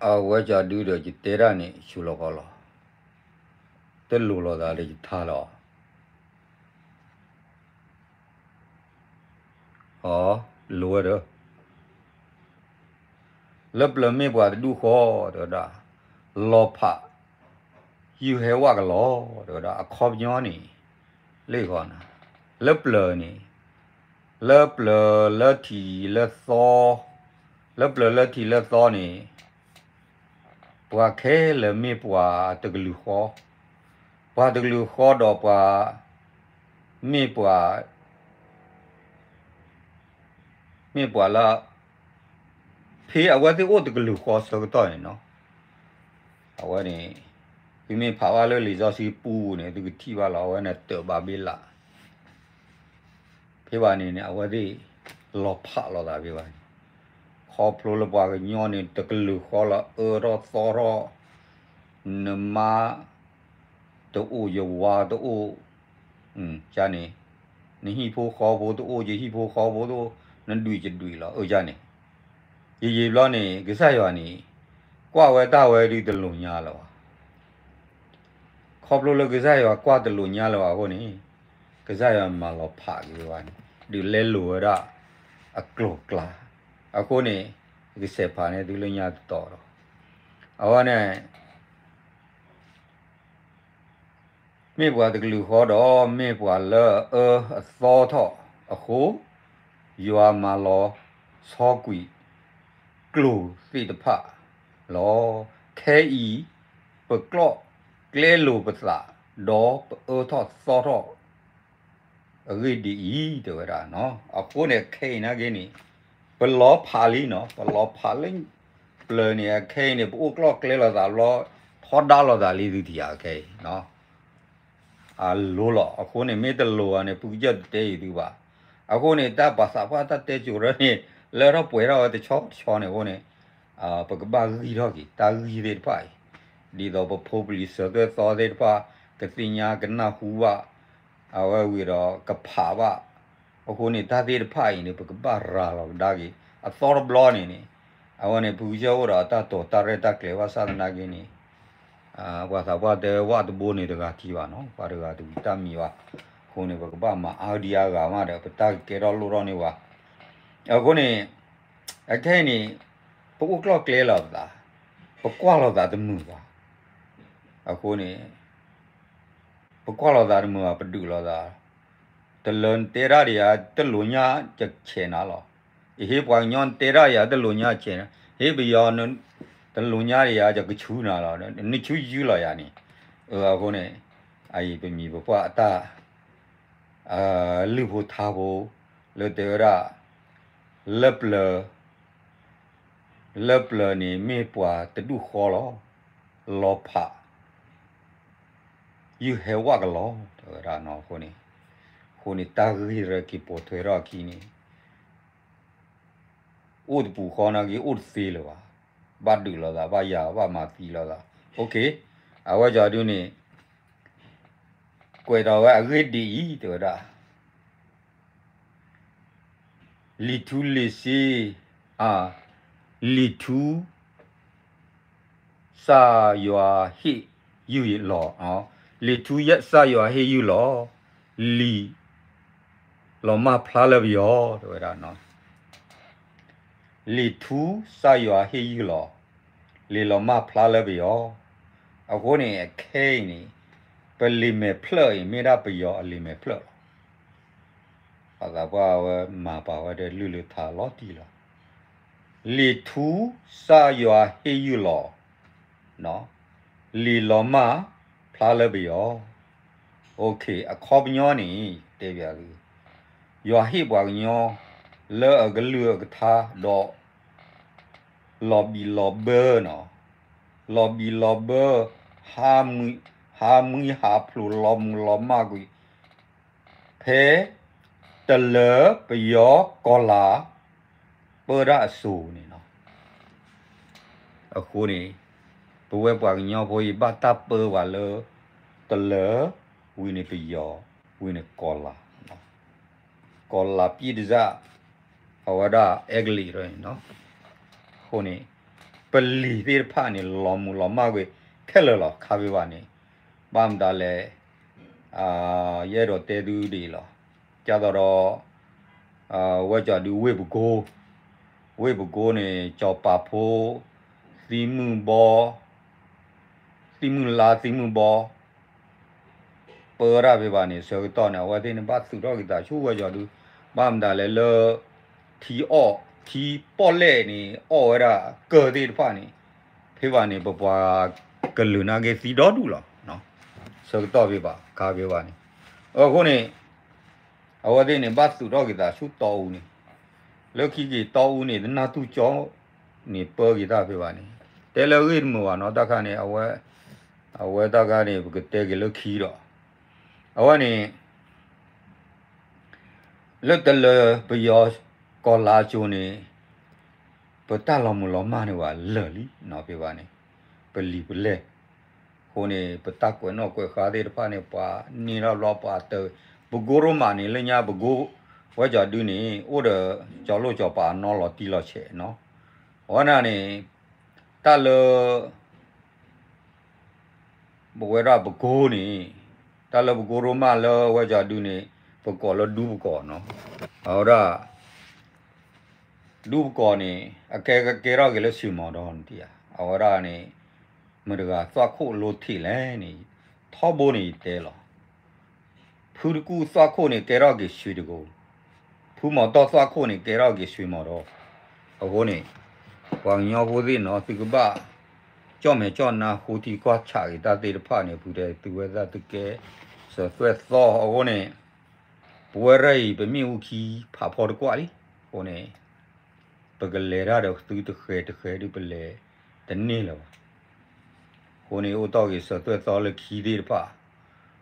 အဝဲကဒုဒီးယတဲတၢ်န့ၣ် ဆူလီၤခီလီၤ တလိၤလိာ်သးလၢယထါလီၤ အ လိၤဝဲဒီး လၢပျၢၤမ့ၢ်ပှၤတဒူၣ်ဃီ တဲဝဲဒၣ် လီၤဖး ယုၢ်ဟဲဝၣ်ကလီၤ တဲဝဲဒၣ် အခီပညီန့ၣ် လၢဂီၤနၤ လၢပျၢၤန့ၣ် လၢပျၢၤလၢထံးလၢသီ လၢပျၢၤလၢထံးလၢသီန့ၣ် ပှၤခဲလၢာ်မ့ၢ်ပှၤတကလုာ်ဃီ, ပှၤတကလုာ်ဃီဒီးပှၤ မ့ၢ်ပှၤ မ့ၢ်ပှၤလၢ ဖဲအဝဲသ့ၣ်အိၣ်တကလုာ်ဃီဆၢကတီၢ်န့ၣ်နီၤ, အဝဲန့ၣ် သုမ့ၢ်ဖးဘၣ်လၢလံာ်စီဆှံပူၤန့ၣ် သုကထံၣ်ဘၣ်လီၤ အဝဲန့ၣ်တၢးဘၤဘ့လး ဖဲဘၣ်န့ၣ်န့ၣ် အဝဲသ့ၣ်လီၤဖးလိာ်သးဖဲဘၣ်န့ၣ်, ခီဖျိလၢပှၤကညီန့ၣ် တကလုာ်ဃီလီၤ အၢထီၣ်သီထီၣ်, နမါတအိၣ် ယဝၤတအိၣ်, န့ၣ်, နဟံၣ်ဖိဃီဖိတအိၣ် ယဟံၣ်ဖိဃီဖိတအိၣ်, နဒွံၣ်ယဒွံၣ်လီၤ အၢန့ၣ်, ယယံာ်ဘျီန့ၣ် ကစၢ်ယွၤန့ၣ် ကွၢ်ဝဲတၢ်ဝဲဒုးတလိာ်ညါလၢၤဘၣ် ခီဖျိလၢကစၢ်ယွၤကွၢ်တလိာ်ညါလၢၤဘၣ်အဃိန့ၣ်, ကစၢ်ယွၤမၤလီၤဖးက့ၤဝဲန့ၣ် ဒုးလဲလိာ်ဝဲဒၣ်အကျိၤကျါ, အဃိန့ၣ် ကစဲးဖးန့ၢ်သုလၢညါတတီၤဒီး, အဝဲန့ၣ် မ့ၢ်ပှၤတကလုာ်ဃီဒီး မ့ၢ်ပှၤလၢအအၢအသီထီၣ်အဃိ, ယွၤမၤလီၤဆီကွံာ်ကျိာ်သ့ၣ်တဖၣ်လီၤ. ခဲအံၤ ပကျီၢ်ကျဲလိာ်ပသး ဒီးပအၢထီၣ်သီထီၣ် အဂ့ၢ်ဒ်အံၤ တဲဝဲဒၣ်, အဃိန့ၣ် ခဲအံၤနာ်က့န့ၣ် ပလီၤဖးလံနီၤ, ပလီၤဖးလၢပျၢၤန့ၣ် အခဲအံၤန့ၣ် ပအိၣ်ကျီၢ်ကျဲလိာ်သးဘျီ ထီဒါလိာ်သးလံသုထံၣ်ဧါ ခဲအံၤ အလိၤလီၤ. အဃိန့ၣ် မ့ၢ်တလိၤဧါန့ၣ် ဖုကစၢၢ်တတဲအံၤသုဘၣ်. အဃိန့ၣ် တၢ်ပာ်သးပှၢ်တၢ်တဲစိၤရၢန့ၣ် လၢထီၣ်ပှဲၤထီၣ်ဝဲတဆီတဆီန့ၣ်အဃိန့ၣ်, ပကဘၣ်ဂံၢ်ထီၣ်က့ၤ တၢ်ဂံၢ်သ့ၣ်တဖၣ်အံၤ, ဒ်သိးပဖိပလံၤစၢၤသွဲၣ်သီသ့ၣ်တဖၣ် ကသ့ၣ်ညါကနၢ်ဟူဘၣ်, အဝဲဝံၤဒီးကဖးဘၣ်, အဃိန့ၣ် တၢ်သ့ၣ်တဖၣ်အံၤန့ၣ် ပကဘၣ်ရၤလီၤကဒါက့ၤ အသီတဘျီန့ၣ်န့ၣ်, အဝဲန့ၣ် ဖုကစၢၢ်အိၣ်ဒီးတၢ်တိာ်တၢ်ရဲၣ်တၢ်ကျဲၤဘၣ်ဆၣ်သနာ်က့န့ၣ် ပှၤသးပှၢ်တဲဝၣ်တဘိန့ၣ်တဂၤထံၣ်ဘၣ်နီၤ, ပှၤတဂၤတဝံၤတၢ်မံၤဘၣ်. အဃိန့ၣ် ပကဘၣ်မၤအါဒံအါဂၤမးဒီး ပတၢ်ကကဲထီၣ်လိၣ်ထီၣ်န့ၢ်ဝဲ. အဃိန့ၣ် အခဲအံၤန့ၣ် ပအိၣ်ကျီၢ်ကျဲလိာ်ပသး, ပကွၢ်လိာ်သးတမုာ်ဘၣ်. အဃိန့ၣ် ပကွၢ်လိာ်သးတမုာ်ဘၣ် ပဒုးလိာ်သး, တလၢနတဲဒၣ်ဒံးယၤ တလိာ်ညါယဆဲးနၤလီၤ. ယဟ့ၣ်ပှၤကညီနတဲဒၣ်ယၤ တလိာ်ညါယဆဲးနၤ, ဟ့ၣ်ပယီၤ တလိာ်ညါဒံးယၤ ယကဆူနၤလီၤ, နဆူယုၢ်လီၤယၤန့ၣ်. အဃိန့ၣ် အအံၤပမံၤပပှၢ်အတၢ် လုၢ်ဖိထါဖိ လၢတဲဝဲဒၣ် လၢပျၢၤ လၢပျၢၤန့ၣ်မ့ၢ်ပှၤတဒူၣ်ဃီလီၤ. လီၤဖး ယုၢ်ဟဲဝၣ်ကလီၤ တဲဝဲဒၣ်နီၤ. အဃိန့ၣ် အဃိန့ၣ် တၢ်ဂ့ၢ်ရဲၣ်က့ၤပိာ်ထွဲထီၣ်အခံန့ၣ် အိၣ်တပူၤဃီနာ်က့ အိၣ်တသ့လၢၤဘၣ်. ဘၣ်ဒုးလိာ်သး ဘၣ်ယၤ ဘၣ်မၤသံလိာ်သး. အဝဲကီဒုန့ၣ် ကွဲးထီၣ်ဝဲအဂ့ၢ်ဒ်အံၤ တဲဝဲဒၣ် လံာ်ထူလံာ်စ့, လံာ်ထူ စၢ်ယွၤဟ့ၣ်ယုၢ်လီၤ, လံာ်ထူစၢ်ယွၤဟ့ၣ်ယုၢ်လီၤ, လံာ်လီၤမၢ်ဖျါလၢပယီၤ တဲဝဲဒၣ် လံာ်ထူစၢ်ယွၤဟ့ၣ်ယုၢ်လီၤ, လံာ်လီၤမၢ်ဖျါလၢပယီၤ. အဃိန့ၣ် အခဲအံၤန့ၣ် ပလံာ်မဲာ်ဖျၢၣ်အံၤ မ့ၢ်ဒၣ်ပယီၤအလံာ်မဲာ်ဖျၢၣ်လီၤ. ပှၤသးပှၢ်ဝဲမၤပာ်ဝဲဒီးလုၢ်လၢထါလီၤတံၢ်လီၤ. လံာ်ထူစၢ်ယွၤဟ့ၣ်ယုၢ်လီၤ, လံာ်လီၤမၢ်ဖျါလၢပယီၤ. အခီပညီန့ၣ် တဲဘၣ်သု, ယွၤဟ့ၣ်ပှၤကညီ လၢအကလုၢ်အကထါဒီး လီၤဘံၣ်လီၤဘၢနီၤ, လီၤဘံၣ်လီၤဘၢ, ဟးမှံဟးဖျိးလီၤမုၢ်လီၤမၢ်ကွံာ် ဖဲတလၢၤပယီၤကီၤလၤ ပၢဒၣ်အစိၤန့ၣ်လီၤ. အဃိန့ၣ် ပဝဲပှၤကညီဖိအံၤ ဘၣ်တၢ်ပၢဘၣ်လၢ တလၢၤ ဝံၤန့ၣ်ပယီၤ ဝံၤန့ၣ်ကီၤလၤ, ကီၤလၤပြည့်တစၢ် အဝဲဒၣ်အဲကလံးန့ၣ်လီၤ. အဃိန့ၣ် ပလံာ်သ့ၣ်တဖၣ်န့ၣ် လီၤမုၢ်လီၤမၢ်ကွံာ်ခဲလၢာ်လီၤ. ခါဖဲဘၣ်န့ၣ် ဘၣ်မတၤလဲၣ်, ယအဲၣ်ဒိးတဲသုဒ်အံၤလီၤ. ကၢ်သိးဒီး ဝဲကၠီၤဒုးဝ့ၢ်ပကိ, ဝ့ၢ်ပကိန့ၣ် ကၠီၤပၤဖိ သံမုၢ်ဘီ, သံမုၢ်လါ သံမုၢ်ဘီ ပၢဝဲဒၣ်ဖဲဘၣ်န့ၣ် ဆၢကတီၢ်န့ၣ် အဝဲသ့ၣ်န့ၣ် ဘၣ်သူၣ်ထီၣ်က့ၤသးဆူဝဲကၠီၤဒုး, ဘၣ်မတၤလဲၣ်လၢ ထံအီၣ် ထံပီၣ်လဲၣ်န့ၣ် အီၣ်ဝဲဒၣ်ကၢၢ်သ့ၣ်တဖၣ်န့ၣ် ဖဲဘၣ်န့ၣ် ပပှၤကလုာ်နာ်က့သံဒီဒူၣ်လီၤ. ဆၢကတီၢ်ဖဲဘၣ် ခါဖဲဘၣ်န့ၣ်, အဃိန့ၣ် အဝဲသ့ၣ်န့ၣ် ဘၣ်သူၣ်ထီၣ်က့ၤသးဆူတီအူန့ၣ်, လၢခံက့ၤတီအူန့ၣ် တနၢ်တူၢ်ကၠီန့ၣ် ပၢက့ၤတၢ်ဖဲဘၣ်န့ၣ်, တဲလၢအဂ့ၢ်တမုာ်ဘၣ်နီၤ တၢ်ခါန့ၣ် အဝဲတၢ်ခါန့ၣ် ပကတဲက့ၤလၢခံဒီး အဝဲန့ၣ် လၢတလၢၤပယီၤကီၤလၤအစိၤန့ၣ် ပတၢ်လီၤမုၢ်လီၤမၢ်န့ၣ်ဝဲလၢာ်လံနီၤ ဖဲဘၣ်န့ၣ် ပလံာ်ပလဲၢ်, အဃိန့ၣ် ပတၢ်ကွဲးနီၣ်ကွဲးဃါသ့ၣ်တဖၣ်န့ၣ် ပှၤန့ၢ်ထီၣ်ဘျီပှၤတၢၢ်, ပကိရိမးန့ၣ် လၢညါပကိ ဝဲကၠီၤဒုန့ၣ် အိၣ်ဒီးကၠီၤလိၣ်ကၠီၤပၤအနီလီၤတံၢ်လီၤဆဲးနီၤ, အဝဲဒၣ်န့ၣ် တၢ်လၢ ပဝဲဒၣ်ပကိန့ၣ် တၢ်လၢပကိရိမးလၢဝဲကၠီၤဒုန့ၣ် ပကိးလၢဒူပကိးနီၤ, အဝဲဒၣ် ဒူပကိးန့ၣ် အကဲကကဲထီၣ်က့ၤလၢဆွ့ၣ်မီၤဒီနတံၢ်ဧါ, အဝဲဒၣ်န့ၣ် မတၤတဂၤသွၣ်ခိၣ်လိထံးလဲၣ်န့ၣ် ထီဘိန့ၣ်ယတဲလီၤ. ဖုတကူၣ်သွၣ်ခိၣ်န့ၣ် ကဲထီၣ်က့ၤဆွ့ၣ်တကိး, ဖုမီၤတီၢ်သွၣ်ခိၣ်န့ၣ် ကဲထီၣ်က့ၤဆွ့ၣ်မီၤဒီ, အဃိန့ၣ် ပှၤကညီဖိသ့ၣ်နီၤ သုကဘၣ် ကၠီၣ်မဲာ်ကၠီၣ်နါ ဃိထံကွၢ်ဆးက့ၤတၢ်သ့ၣ်တဖၣ်န့ၣ် ဖုတဲသုဝဲသၣ်သုကဲ စၢၤသွဲၣ်သီအဃိန့ၣ် ပဝဲရၢ်အံၤ ပမ့ၣ်အူခံဖးဖီတကွၢ်လံ, အဃိန့ၣ် ပကလဲၤတၢ်ဒီးသုတဃဲၤတဃဲၤဒုးပလဲၤတန့ၢ်လၢၤဘၣ်. အဃိန့ၣ် အိၣ်တီၢ်က့ၤစၢၤသွဲၣ်သီလၢခံသ့ၣ်တဖၣ်,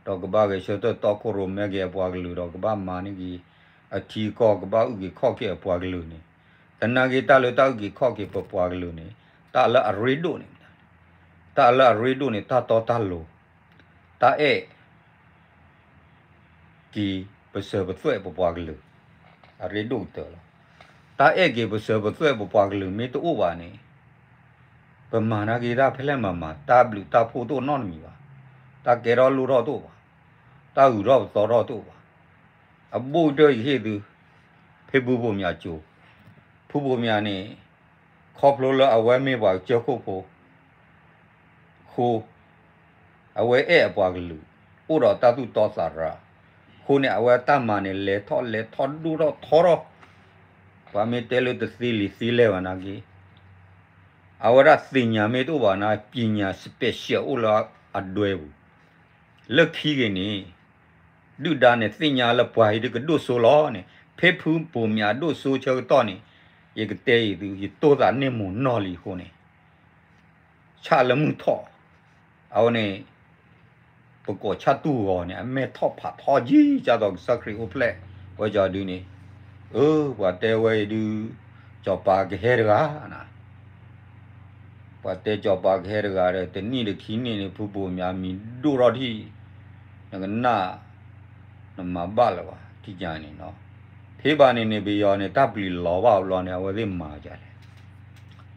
ဒီးကဘၣ်ဂဲၤဆၢထၢၣ်တီခိၣ်ရိၣ်မဲက့ၤအပှၤကလုာ်ဒီးကဘၣ်မၤန့ၢ်က့ၤ အထံအကီၢ်ကဘၣ်အုၣ်က့ၤခီၣ်က့ၤအပှၤကလုာ်န့ၣ်, သနာ်က့တၢ်လၢတၢ်အုၣ်က့ၤခီၣ်က့ၤပပှၤကလုာ်န့ၣ် တၢ်လၢအရ့ဒိၣ်န့ၣ်, တၢ်လၢအရ့ဒိၣ်န့ၣ် တၢ်တီတၢ်လိၤ, တၢ်အဲၣ် က့ၤပစၢၤပသွဲၣ်ပပှၤကလုာ်, အရ့ဒိၣ်ကတၢၢ်လီၤ. တၢ်အဲၣ်က့ၤပစၢၤပသွဲၣ်ပပှၤကလုာ်မ့ၢ်တအိၣ်ဘၣ်န့ၣ်, ပမၤနာ်က့တၢ်ဖဲလဲၣ်မၤမၤ တၢ်ဘျုးတၢ်ဖှိၣ်တအိၣ်နီတမံၤဘၣ်, တၢ်ကဲထီၣ်လိၣ်ထီၣ်တအိၣ်ဘၣ်, တၢ်ဂုၤထီၣ်ပသီထီၣ်တအိၣ်ဘၣ်. အဘူးကတၢၢ်ယဟ့ၣ်သု, ဖဲဖုဘိၣ်မၠးကၠိ, ဖုဘိၣ်မၠးန့ၣ် ခီဖျိလၢအဝဲမ့ၢ်ပှၤကစၢၢ်ခိၣ်ဖိ အဃိ အဝဲအဲၣ်အပှၤကလုာ် အိၣ်ဒီးတၢ်သူၣ်တီသးရၤ, အဃိန့ၣ် အဝဲတၢ်မၤန့ၣ် လဲၤထီၣ်လဲၤထီၣ်ဒိၣ်ထီၣ်ထီထီၣ်, ပှၤမ့ၢ်တဲလၢတသ့လံာ်သ့လဲၢ်ဘၣ်နာ်က့, အဝဲဒၣ်သ့ၣ်ညါမ့ၢ်တအိၣ်ဘၣ်နာ် ပညာ special အိၣ်လၢအဒွဲပူၤ, လၢခံက့ၤန့ၣ် ဒုၣ်ဒါန့ၣ် သ့ၣ်ညါလၢပှၤအံၤဒုးကဒိၣ်စိလီၤန့ၣ် ဖဲဖုဘိၣ်မၠးဒိၣ်စိဆၢကတီၢ်န့ၣ် ယကတဲအံၤသု ယတိၢ်သးန့ၢ်မူၤနီၢ်လံအဃိန့ၣ် ဆၣ်လၢမုၢ်ထီၣ်, အဝဲန့ၣ် ပကိးဆၣ်တူၢ်ဂီၤန့ၣ် အမဲာ်ထီၣ်ဖးထီကံ ကၢ်သိးကစၢ်ခရံာ်အိၣ်ဖျဲၣ်ဝဲကၠီဒုန့ၣ်, အၢ ပှၤတဲဝဲအံၤဒုး ကၠီၤပၤကဟဲတဂၤ, ပှၤတဲကၠီၤပၤကဟဲတဂၤဒီး တနံၣ်တခံနံၣ်န့ၣ် ဖုဘိၣ်မၠးမံၤဒိၣ်ထီၣ်ထံၣ်, နကနၣ် နမၤဘၣ်လၢၤဘၣ် ထံၣ်ညါန့ၣ်နီၤ, ဖဲဘၣ်န့ၣ်န့ၣ် ပယီၤန့ၣ် တၢ်ပျံၤလီၤဘၣ်ဘျီန့ၣ် အဝဲသ့ၣ်မၤဒ်လဲၣ်,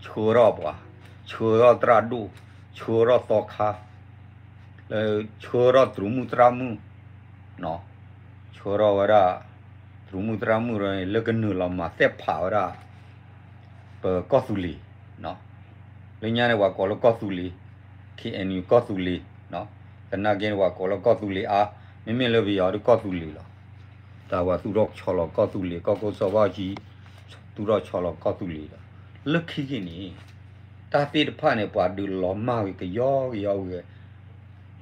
ဆှၢထီၣ်ပှၤ, ဆှၢထီၣ်သရၣ်ဒိၣ်, ဆှၢထီၣ်သီခါ, လၢဆှၢထီၣ်သရူးမုၣ်သရၣ်မုၣ်, ဆှၢထီၣ်ဝဲဒၣ် သရူးမုၣ်သရၣ်မုၣ်ဒီးန့ၣ် လၢကနုာ်လီၤမၤသ့ၣ်ဖးဝဲဒၣ် ပကီၢ်သူလ့ၤ, လၢညါန့ၣ် ပှၤကိးလၢကီၢ်သူလ့ၤ, ခ့ၣ်အဲၣ်ယူၣ် ကီၢ်သူလ့ၤ, သနာ်က့န့ၣ် ပှၤကိးလၢကီၢ်သူလ့ၤအါ, မ့မ့ၢ်လၢပယီၤဒုးကီၢ်သူလ့ၤလီၤ. တၢ်ပှၤသူၣ်ထီၣ်ဆီလီၤကီၢ်သူလ့ၤ ကီၢ်ခိၣ်စီၤဘၣ်အူကၠံ သူၣ်ထီၣ်ဆီလီၤကီၢ်သူလ့ၤလီၤ. လၢခံက့ၤန့ၣ် တၢ်သ့ၣ်တဖၣ်န့ၣ် ပှၤဒုးလီၤမၢ်ဝဲကယီကယီဝဲ,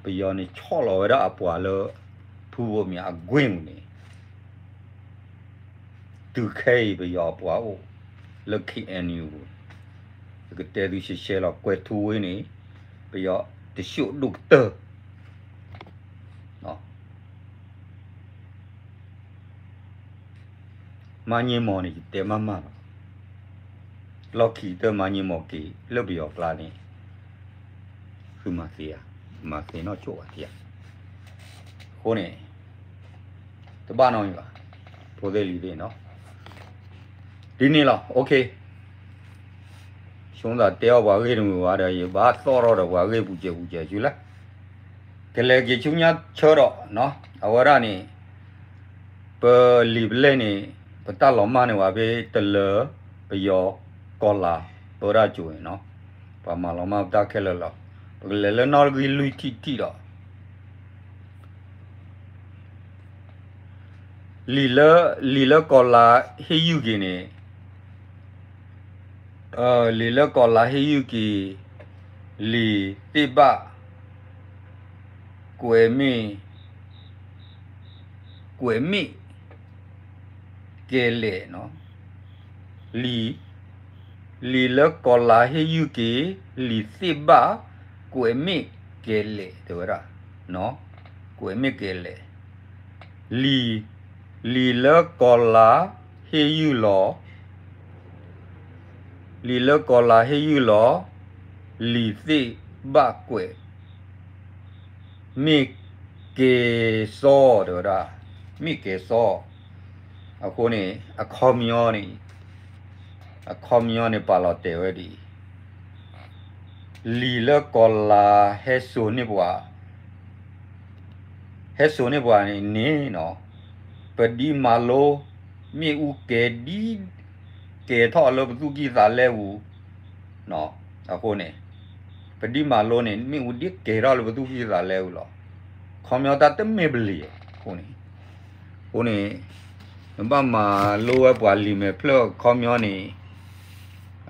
ပယီၤန့ၣ်ဆီၣ်လီၤဝဲဒၣ်အပှၤလၢ ဖုဘိမံၤအကွ့ၢ်ပူၤန့ၣ် တုၤခဲအံၤပယီၤအပှၤအိၣ်လၢ ခ့ၣ်အဲၣ်ယူၣ် ပူၤ, ယကတဲသုရှဲရှဲလီၤ ကွဲၤထူဝ့န့ၣ် ပယီၤတဆှိၣ်ဒိၣ်ကတၢၢ် မါည့မီၤန့ၣ် ယတဲမးမးလီၤ. လီၢ်ခံကတၢၢ်မါည့မီၤက့ၤလၢပယီၤကျါန့ၣ် သုမၤသ့ဧါ, မၤသ့နီၢ်ဆိၣ်ဘၣ်ဧါ. အဃိန့ၣ် တဘၣ်နီတမံၤဘၣ်, ဖိသ့ၣ်လံၤသ့ၣ်နီၤ, ဒ်န့ၣ်လီၤ. ဆိသးတဲအီၣ်ပှၤဂ့ၢ်တမုာ်ဘၣ်ဒီး ယဘၣ်သီၣ်ထီၣ်ဒီးပှၤဂ့ၢ်ပူၤစဲးပူၤစဲးဆူလၢ ကလဲၤက့ၤဆူညါဆၢဒီး အဝဲဒၣ်န့ၣ် ပလံာ်ပလဲၢ်န့ၣ် ပတၢ်လီၤမၢ်န့ၣ်ဝဲဖဲတလၢ ပယီၤကီၤလၤ ပဝဲဒၣ်ကၠိၤန့ၣ်နီၤ, ပှၤမၤလီၤမၢ်ပတၢ်ခဲလၢာ်လီၤ. ပကလဲၤလၢနီၣ်ဂံၢ်လွံၢ်ထံၣ်ထံၣ်ဒီး လံာ်လၢ လံာ်လၢကီၤလၤဟ့ၣ်ယုၢ်က့ၤန့ၣ် လံာ်လၢကီၤလၤဟ့ၣ်ယုၢ်က့ၤ လံာ်သ့ၣ်ဘၣ် ကွဲးမ့ၢ် ကွဲးမ့ၢ်ကဲလဲၣ်နီၤ, လံာ် လံာ်လၢကီၤလၤဟ့ၣ်ယုၢ်က့ၤ လံာ်သ့ၣ်ဘၣ် ကွဲးမ့ၢ်ကဲလဲၣ် တဲဝဲဒၣ်, ကွဲးမ့ၢ်ကဲလဲၣ်, လံာ် လံာ်လၢကီၤလၤဟ့ၣ်ယုၢ်လီၤ လံာ်လၢကီၤလၤဟ့ၣ်ယုၢ်လီၤ လံာ်သ့ၣ်ဘၣ်ကွဲး မ့ၢ်ကဲစီ တဲဝဲဒၣ်, မ့ၢ်ကဲစီ. အဃိန့ၣ် အခီပညီန့ၣ် အခီပညီန့ၣ် ပာ်လီၤတဲာ်ဝဲဒ်အံၤ, လံာ်လၢကီၤလၤဟဲစိာ်န့ၢ်ပှၤ ဟဲစိာ်န့ၢ်ပှၤန့ၣ်န့ၣ်နီၤ, ပဒံးမၤလိ မ့ၣ်အူကဲၤဒ် ကဲၤထီၣ်လၢပသူၣ်ကံၢ်သးလဲပူၤ, အဃိန့ၣ် ပဒံးမၤလိန့ၣ် မ့ၣ်အူဒ်ကဲၤထီၣ်လၢပသူၣ်ကံၢ်သးလဲပူၤလီၤ. ခီပညီတၢ်တမ့ၢ်ပလံာ်အဃိန့ၣ်, အဃိန့ၣ် နဘၣ်မၤလိဝဲပှၤလံာ်မဲာ်ဖျၢၣ်ခီပညီန့ၣ်,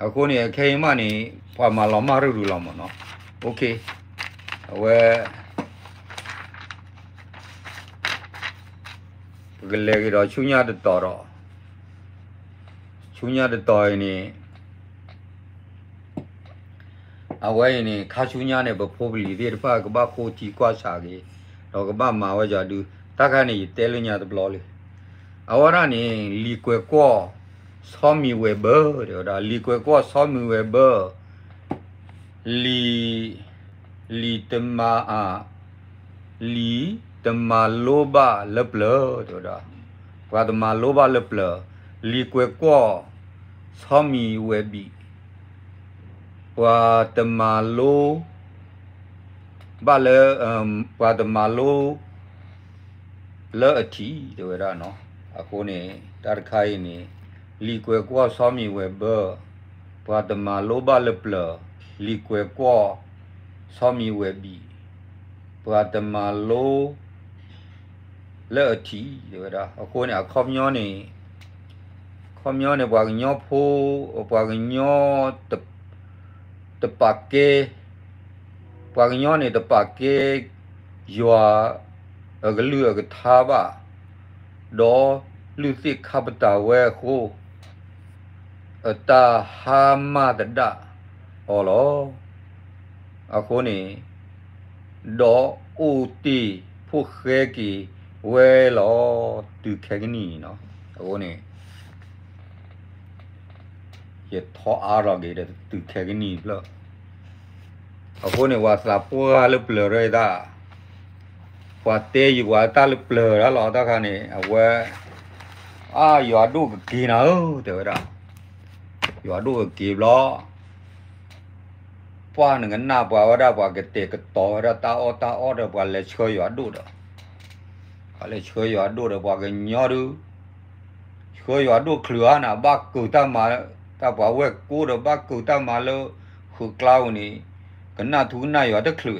အဃိန့ၣ် အခဲအံၤမးန့ၣ် ပှၤမၤလီၤမၢ်ရုၢ်ရုၢ်လီၤမးနီၤ. အဝဲ ပကလဲၤက့ၤဒီးဆူညါတတီၤဒီး, ဆူညါတတီၤအံၤန့ၣ် အဝဲအံၤန့ၣ် ခါဆူညါန့ၣ် ပဖိပလံၤသ့ၣ်တဖၣ်ကဘၣ်ဃိထံကွၢ်ဆးက့ၤ, ဒီးကဘၣ်မၤဝဲယွၤဒုး, တၢ်ခါန့ၣ် ယတဲလၢညါတဘျီလံ. အဝဲဒၣ်န့ၣ် လံာ်ကွဲးကွီၢ် ဆီမံၤဝဲၤဘၢ တဲဝဲဒၣ်, လံာ်ကွဲးကွီၢ်ဆီမံၤဝဲၤဘၢ လံာ် လံာ်တမၤအါ, လံာ်တမၤလိဘၣ်လၢပျၢၤ တဲဝဲဒၣ်, ပှၤတမၤလိဘၣ်လၢပျၢၤ, လံာ်ကွဲးကွီၢ် ဆီမံၤဝဲၤဘံး, ပှၤတမၤလိ ဘၣ်လၢ ပှၤတမၤလိ လၢအထံး တဲဝဲဒၣ်နီၤ. အဃိန့ၣ် တၢ်တခါအံၤန့ၣ် လံာ်ကွဲးကွီၢ်ဆီမံၤဝဲၤဘၢ, ပှၤတမၤလိဘၣ်လၢပျၢၤ, လံာ်ကွဲးကွီၢ် ဆီမံၤဝဲၤဘံး, ပှၤတမၤလိ လၢအထံး တဲဝဲဒၣ်. အဃိန့ၣ် အခီပညီန့ၣ် ခီပညီန့ၣ် ပှၤကညီဖိ ပှၤကညီ တပာ်ကဲ ပှၤကညီန့ၣ် တပာ်ကဲ ယွၤအကလုၢ်အကထါဘၣ်, ဒီးလုၢ်သ့ၣ်ခါပတာ်ဝဲအဃိ အတၢ်ဟါမၢ်တဒၣ်အီၤလီၤ. အဃိန့ၣ် ဒီးအိၣ်တ့ၢ်ဖိၣ်ဃဲက့ၤဝဲလီၤ တုၤခဲကနံၣ်အံၤနီၤ. အဃိန့ၣ် ယထီအါထီၣ်က့ၤဒီးတုၤခဲကနံၣ်အံၤဖျၢၣ်, အဃိန့ၣ် ပှၤသးပှၢ်လၢပျၢၤရဲၣ်တၢ်, ပှၤတဲယံၤပှၤတၢ်လၢပျၢၤတၢ်လီၤ တၢ်ခါန့ၣ် အဝဲ အါ ယွၤဒိၣ်ကက့ၤနၤဧၢ တဲဝဲဒၣ်, ယွၤဒိၣ်ကက့ၤဘျီ ပှၢ်နကနၣ်ပှၤဝဲဒၣ် ပှၤကတဲာ်ကတီၤဝဲဒၣ်တၢ်အီၣ်တၢ်အီဒီး ပှၤလဲၤဆှၢယွၤဒိၣ်ဒီး, ပှၤလဲၤဆှၢယွၤဒိၣ်ဒီး ပှၤကညီဒုး ဆှၢယွၤဒိၣ်ချုးအါန့ၣ် ဘၣ်ကုာ်တၢ်မၤ တၢ်ပှၤဝဲၢ်ကိၢ်ဒီးဘၣ်ကုာ်တၢ်မၤလၢဃုာ်ကျါပူၤန့ၣ်, ကနၣ်ထူကနၣ်ယွၤတချုး,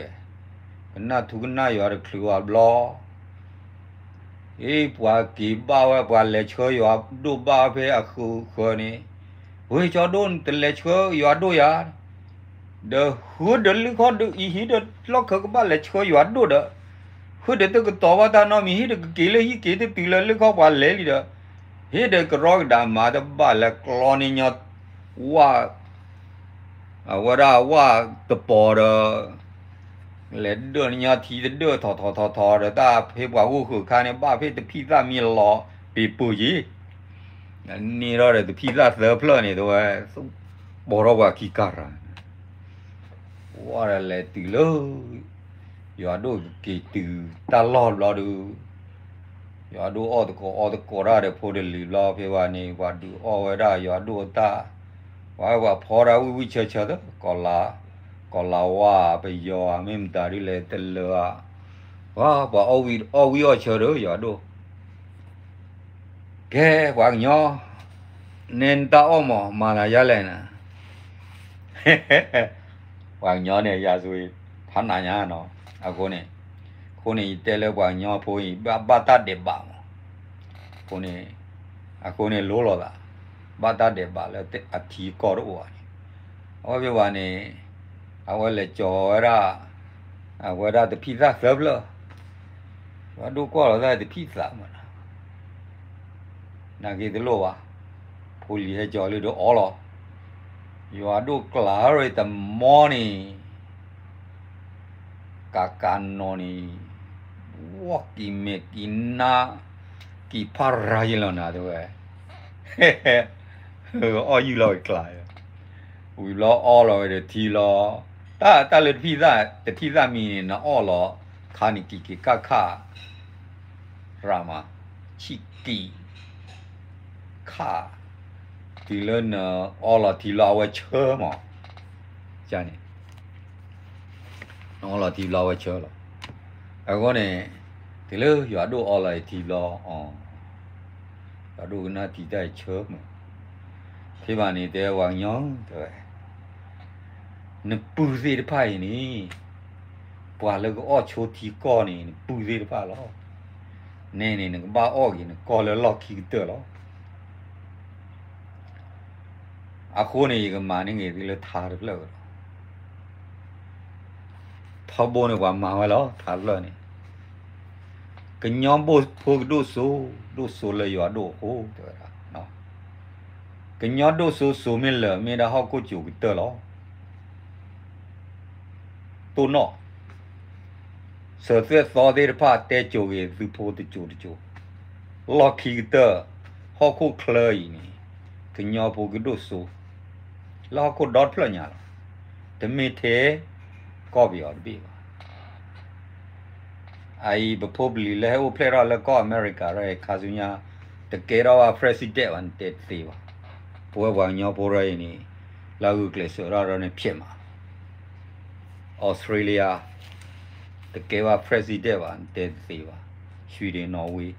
ကနၣ်ထူကနၣ်ယွၤတချုးဘၣ်ဘျီ, အ့ ပှၤက့ၤဘၣ်ဝဲ ပှၤလဲၤဆှၢယွၤဒိၣ်ဘၣ်ဖဲအဃုာ်ဃၢၤန့ၣ်, ဝ့ၢ်ကၠီဒိၣ် တလဲၤဆှၢယွၤဒိၣ်ယၤ ဒီးဃုာ်ဒီးလၢခီဒီးအံၤ ဟံးဒီးလီၢ်ခၢကဘၣ်လဲၤဆှၢယွၤဒိၣ်ဒီး, ဃုာ်ဒီးတကတီၤဘၣ်တၢ်နီတမံၤ ဟံးဒီးကက့ၤလၢဟံၣ်က့ၤတတုၤလၢလၢခီပှၤလဲၤလံဒီး, ဟ့ၣ်ဒီးကရီကဒါမၤတဘၣ်လၢကျီန့ၢ်ညီဝၣ် အဝဲဒၣ်ဝၣ်တပီၤဒီး လဲၤဒၢၣ်န့ၢ်ညီထံတဒၢၣ်ထီၣ်ထီၣ်ထီၣ်ထီၣ်ဒီး တၢ်ဖဲပှၤဂိၢ်ဃုာ်ခါန့ၣ် ဘၣ်ဖဲတဖံးသၣ်မံလီၤပ့ၤပူၤက့ၤ, န့ၢ်ထီၣ်ဒီးတဖံးသၣ်သၢဖျၢၣ်န့ၣ် တဝဲ ပိာ်ထီၣ်ပှၤခံကၤရၤ ဝဲဒီးလဲၤတုၤလၢ ယွၤဒိၣ်ကက့ၤတုၤတၢ်လီၢ်ဘျီဒုး, ယွၤဒိၣ်အီၣ်သကိးအီသကိးတၢ်ဒီးဖိတလံၤဘျီ ဖဲဘၣ်န့ၣ် ပှၤဒုးအီၣ်ဝဲဒၣ်ယွၤဒိၣ်အတၢ်, ပှၤဝဲပှၤဖီဒၣ်ဝံၣ်ဝံၣ်ဆၢဆၢသၢ, ကီၤလၤဝါ ပယီၤဧါ မ့ၢ်မတၤဒ်လဲၣ်တလၢဧါ, ပှၤအီၣ်ဝံၣ်အီၣ်ဆၢဒီးယွၤဒိၣ် ကဲ ပှၤကညီ, နဲနတၢ်အီၣ်မး မၤသးယါလဲၣ်နၤ, ပှၤကညီန့ၣ် ယၤစူၤ, ဖးနးညါနီၤ, အဃိန့ၣ်, အဃိန့ၣ် ယတဲလၢပှၤကညီဖိအံၤ ဘၣ်တၢ်ဒဲးဘးမး, အဃိန့ၣ်, အဃိန့ၣ်လိၤလိာ်သး, ဘၣ်တၢ်ဒဲးဘးလၢအထံကီၢ်တအိၣ်ဘၣ်န့ၣ်, အဝဲဖဲဘၣ်န့ၣ်, အဝဲလဲၤကၠီၤဝဲဒၣ်, အဝဲဒၣ်တဖံးသၣ်သၢဖျၢၣ် ယွၤဒိၣ်ကွၢ်လီၤသၣ်တဖံးသၣ်မးနီၤ, နာ်က့တလိၣ်ဘၣ်, ဖိလံၤဟဲကၠီၤလၢဒီးအီလီၤ, ယွၤဒိၣ်ကျးရ့ၣ်တမီန့ၣ်, ကးကးနီၤန့ၣ်, ဝီၢ်ကံၤမဲာ်ကံၤနါ, ကံၤဖးရၤယလီၤနၤတဲဝဲ, အီၣ်ယုၢ်လီၤဝဲကျး, ဝံၤဘျီအီလီၤဝဲဒီးထံလီၤ, တၢ်တၢ်လၢတဖံးသၣ်တဖံးသၣ်မံန့ၣ် နအီၣ်လီၤ, ခါန့ၣ်ကံၤက့ၤကၣ်ခၣ် ရၤမး, ဆံးကံၤ, ခၣ်, တုၤလၢနအီလီၤထံလီၤအဝဲဆၢမး, န့ၣ်, နအီလီၤထံလီၤအဝဲဆၢလီၤ, အဃိန့ၣ်, တုၤလၢယွၤဒိၣ်အီလီၤအံၤထံလီၤအီၤ, ယွၤဒိၣ်ကနၣ်ထံတၢ်အံၤဆၢမး, ဖဲဘၣ်န့ၣ်တဲပှၤကညီတဲဝဲ နပုၢ်သ့ၣ်တဖၣ်အံၤန့ၣ်, ပှၤလၢကအီၣ်ဆိထံကီၢ်န့ၣ် နပုၢ်သ့ၣ်တဖၣ်လီၤ. နဲန့ၣ် နကဘၣ်အီၣ်က့ၤနကီၢ်လၢလီၢ်ခံကတၢၢ်လီၤ. အဃိန့ၣ် ယကမၤန့ၢ်က့ၤသုလၢထါတဖျၢၣ်လီၤ. ထီဘိန့ၣ်ပှၤမၤဝဲလီၤ ထါတဖျၢၣ်န့ၣ်, ကညီဖိကဒိၣ်စိ, ဒိၣ်စိလၢယွၤဒိၣ်အဃိ, တဲဝဲဒၣ်, ကညီဒိၣ်စိစိၤမ့ၢ်လၢာ် မ့ၢ်ဒၣ်ဟီၣ်ခိၣ်ကၠိၤကတၢၢ်လီၤ. တိၢ်နီၣ်, စၢၤသွဲၣ်သီသ့ၣ်တဖၣ်တဲစိၤဂ့ၤသုဖိတစိၤတစိၤ, လီၢ်ခံကတၢၢ်, ဟီၣ်ခိၣ်ချၢအံၤန့ၣ်, ကညီဖိကဒိၣ်စိ, လၢဟီၣ်ခိၣ်ဒီတဖျၢၣ်ညါလီၤ. တမ့ၢ်ထဲ ကီၢ်ပယီၤတဘ့ၣ်ဘၣ်. အအံၤ ပဖိပလံၤလၢဟဲအိၣ်ဖျဲၣ်ထီၣ်လၢကီၢ်အမဲရကၤရဲၣ် ခါဆူညါ, တကဲထီၣ်ဘၣ် president ဘၣ် နတဲတသ့ဘၣ်. ပဝဲပှၤကညီဖိရဲၣ်အံၤန့ၣ်, လၢဂုာ်ကျဲးစၢးထီၣ်ဒီးန့ၣ်ဖျဲးမး, Australia, တကဲဘၣ် president ဘၣ် နတဲတသ့ဘၣ်, Sweden, Norway,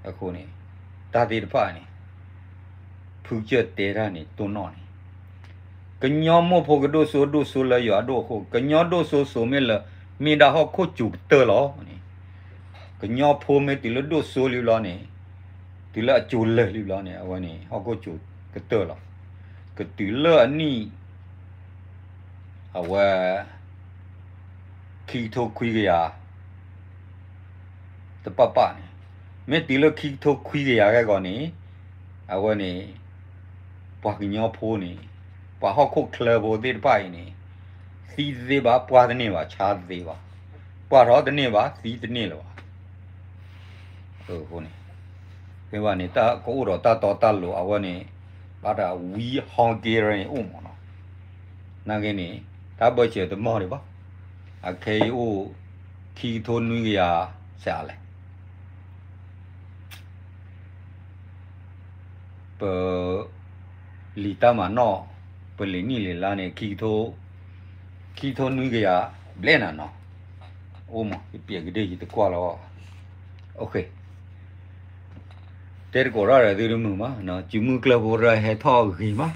အဃိန့ၣ်, တၢ်သ့ၣ်တဖၣ်န့ၣ်, ဖုကစၢၢ်တဲတၢ်န့ၣ် တိၢ်နီၣ်န့ၣ်, ကညီမိၢ်ဖိကဒိၣ်စိဒိၣ်စိလၢယွၤဒိၣ်အဃိ, ကညီဒိၣ်စိစိၤမ့ၢ်လၢာ်, မ့ၢ်ဒၣ်ဟီၣ်ခိၣ်ကၠိၤကတၢၢ်လီၤ. ကညီဖိမ့ၢ်တုၤလၢဒိၣ်စိလံဘျီန့ၣ်, တုၤလၢအကၠိၤလၢာ်လံဘျီန့ၣ် အဝဲန့ၣ် ဟီၣ်ခိၣ်ကၠိၤကတၢၢ်လီၤ. ကတုၤလၢအနံၣ်, အဝဲ ခံကထိခွံကယၤ တပာ်ပာ်န့ၣ်, မ့ၢ်တုၤလၢခံကထိခွံကယၤဂီၢ်ဂီၢ်န့ၣ်, အဝဲန့ၣ်, ပှၤကညီဖိန့ၣ်, ပှၤဟီၣ်ခိၣ်ချၢဖိသ့ၣ်တဖၣ်အံၤန့ၣ်, သံတသ့ဘၣ် ပှၢ်တန့ၢ်ဘၣ် ဆါတသ့ဘၣ်, ပှၢ်ထီၣ်တန့ၢ်ဘၣ် သံတန့ၢ်လၢၤဘၣ်. အဃိန့ၣ်, ဖဲဘၣ်န့ၣ် တၢ်ကအိၣ်ဒီးတၢ်တီတၢ်လိၤ အဝဲန့ၣ်, ဘၣ်တၢ်ဝံဟီၣ်က့ၤရၢန့ၣ်အိၣ်မးနီၤ, နာ်က့န့ၣ်, တၢ်ဘၢၣ်စၢၤတမီၢ်ဒံးဘၣ်, အခဲအံၤအိၣ်, ခံကထိနွံကယၤ, စးလဲၣ် ပလံာ်တၢ်မၤနီၣ်, ပလံာ်နံၣ်လံာ်လါန့ၣ်, ခံကထိနွံကယၤ, ဘျဲၣ်နၤနီၤ, အိၣ်မး ယပျဲကဒ့ၣ်ယတကွၢ်လီၤ, အိၣ်ဃ့ တဲသကိးတၢ်ဒီးသုတမုာ်မး, စုမုၢ်ကျၢၢ်ဖိတၢ်ဟဲထီၣ်ဂ့ၤမး,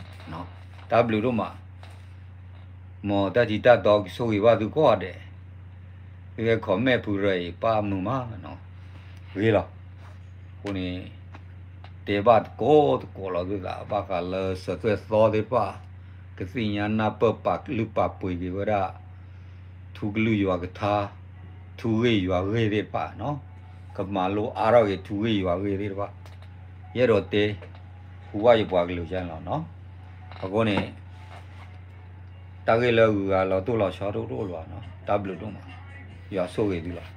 တၢ်ဘျုးဒိၣ်မး, မ်တၢ်ထံတၢ်တီကဆိၣ်ဂ့ၤဘၣ်သုကိးဂၤဒဲး, သုဟဲ comment ဖုရၢအံၤ ပၢ်မုာ်မး, ဂ့ၤလီၤ. အဃိန့ၣ် တဲဘၣ်သကိးသကိးလီၤသုသး ဘၣ်ဃးလၢစၢၤသွဲၣ်သီသ့ၣ်တဖၣ်, ကသ့ၣ်ညါနၢ်ပၢၢ်ပာ်လုၢ်ပာ်ပှ့ၤက့ၤဝဲဒၣ် ထူကလုၢ်ယွၤကထါ, ထူဂ့ၢ်ယွၤဂ့ၢ်သ့ၣ်တဖၣ်နီၤ, ကမၤလိအါထီၣ်က့ၤထူဂ့ၢ်ယွၤဂ့ၢ်သ့ၣ်တဖၣ်, ယအဲၣ်ဒိးတဲ ဟူဘၣ်ယပှၤကလုာ်ကန့ၣ်လီၤနီၤ. အဃိန့ၣ် တၢ်ဂ့ၢ်လၢအဂုၤအဂၤလီၤတိၢ်လီၤဆီတအိၣ်လၢၤဘၣ်နီၤ, တၢ်ဘျုးဒိၣ်မး, ယွၤဆိၣ်ဂ့ၤသုလီၤ.